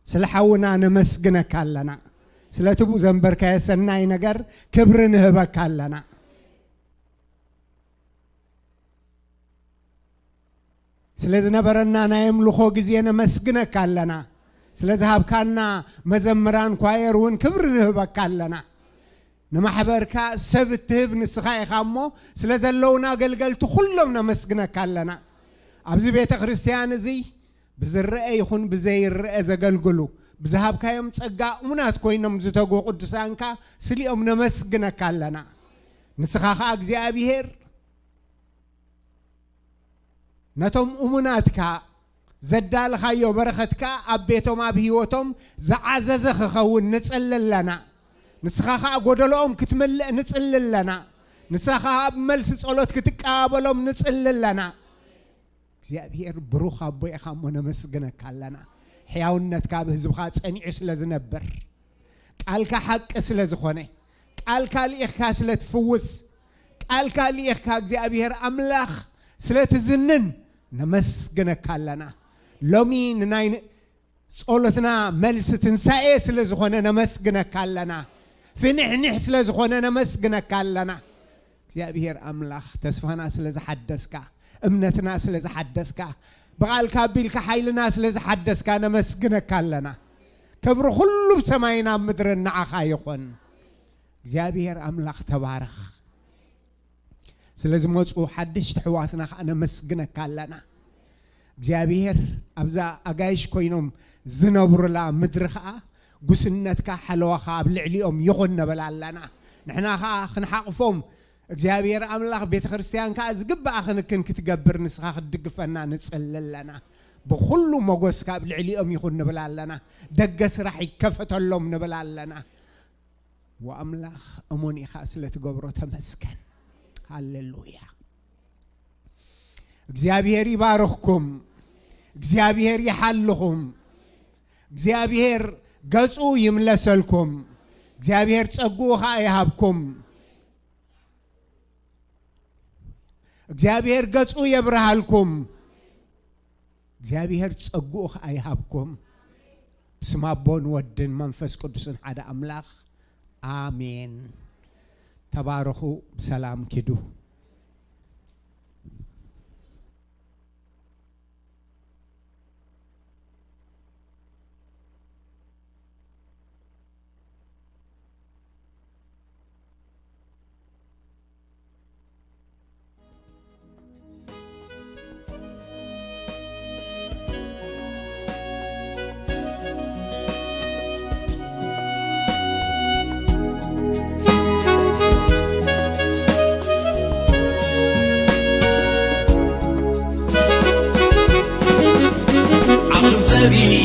ስለ ሓውና ነመስግነካ ኣለና። ስለቲ ብኡ ዘንበርካዮ ሰናይ ነገር ክብሪ ንህበካ ኣለና። ስለ ዝነበረና ናይ ኣምልኾ ግዜ ነመስግነካ ኣለና። ስለ ዝሃብካና መዘምራን ኳየር እውን ክብሪ ንህበካ ኣለና። ንማሕበርካ ሰብ እትህብ ንስኻ ኢኻ እሞ፣ ስለ ዘለውና ኣገልገልቲ ኩሎም ነመስግነካ ኣለና። ኣብዚ ቤተ ክርስቲያን እዚ ብዝረአ ይኹን ብዘይረአ ዘገልግሉ፣ ብዝሃብካዮም ጸጋ እሙናት ኮይኖም ዝተጉ ቅዱሳንካ ስሊኦም ነመስግነካ ኣለና። ንስኻ ኸኣ እግዚኣብሔር ነቶም እሙናትካ ዘዳለኻዮ በረኸትካ ኣብ ቤቶም ኣብ ህይወቶም ዝዓዘዘ ክኸውን ንጽሊ ኣለና። ንስኻ ኸኣ ጎደሎኦም ክትምልእ ንጽሊ ኣለና። ንስኻ ኸኣ ኣብ መልሲ ጸሎት ክትቀባበሎም ንጽሊ ኣለና። እግዚኣብሔር ብሩኽ ኣቦ ኢኻ እሞ ነመስግነካ ኣለና። ሕያውነትካ ኣብ ህዝብኻ ጸኒዑ ስለ ዝነብር፣ ቃልካ ሓቂ ስለ ዝኾነ፣ ቃልካ ልኢኽካ ስለ ትፍውስ፣ ቃልካ ልኢኽካ እግዚኣብሔር ኣምላኽ ስለ ትዝንን ነመስግነካ ኣለና። ሎሚ ንናይ ጸሎትና መልሲ ትንሳኤ ስለ ዝኾነ ነመስግነካ ኣለና። ፍንሕንሕ ስለ ዝኾነ ነመስግነካ ኣለና። እግዚኣብሔር ኣምላኽ ተስፋና ስለ ዝሓደስካ፣ እምነትና ስለ ዝሓደስካ፣ ብቓልካ ኣቢልካ ሓይልና ስለ ዝሓደስካ ነመስግነካ ኣለና። ክብሪ ኩሉ ብሰማይን ኣብ ምድርን ንዓኻ ይኹን። እግዚኣብሔር ኣምላኽ ተባረኽ። ስለ ዝመጹ ሓደሽቲ ኣሕዋትና ኸኣ ነመስግነካ ኣለና። እግዚኣብሔር ኣብዛ ኣጋይሽ ኮይኖም ዝነብሩላ ምድሪ ኸኣ ጉስነትካ ሓለዋኻ ኣብ ልዕሊኦም ይኹን ነበላ ኣለና። ንሕና ኸኣ ክንሓቕፎም እግዚኣብሔር ኣምላኽ ቤተ ክርስቲያን ከኣ ዝግባኣ ክንክን ክትገብር ንስኻ ክትድግፈና ንጽሊ ኣለና። ብኹሉ መጎስ ካብ ልዕሊኦም ይኹን ንብል ኣለና። ደገ ስራሕ ይከፈተሎም ንብል ኣለና። ወኣምላኽ እሙን ኢኻ ስለ ትገብሮ ተመስገን። ሃሌሉያ። እግዚኣብሔር ይባርኽኩም። እግዚኣብሔር ይሓልኹም። እግዚኣብሔር ገጹ ይምለሰልኩም። እግዚኣብሔር ጸግኡ ኸኣ ይሃብኩም። እግዚኣብሔር ገጹ የብርሃልኩም። እግዚኣብሔር ጸግኡ ኸኣ ይሃብኩም። ብስም ኣቦን ወድን መንፈስ ቅዱስን ሓደ ኣምላኽ ኣሜን። ተባረኹ። ብሰላም ኪዱ። ዓቕሎም ጸሪጉ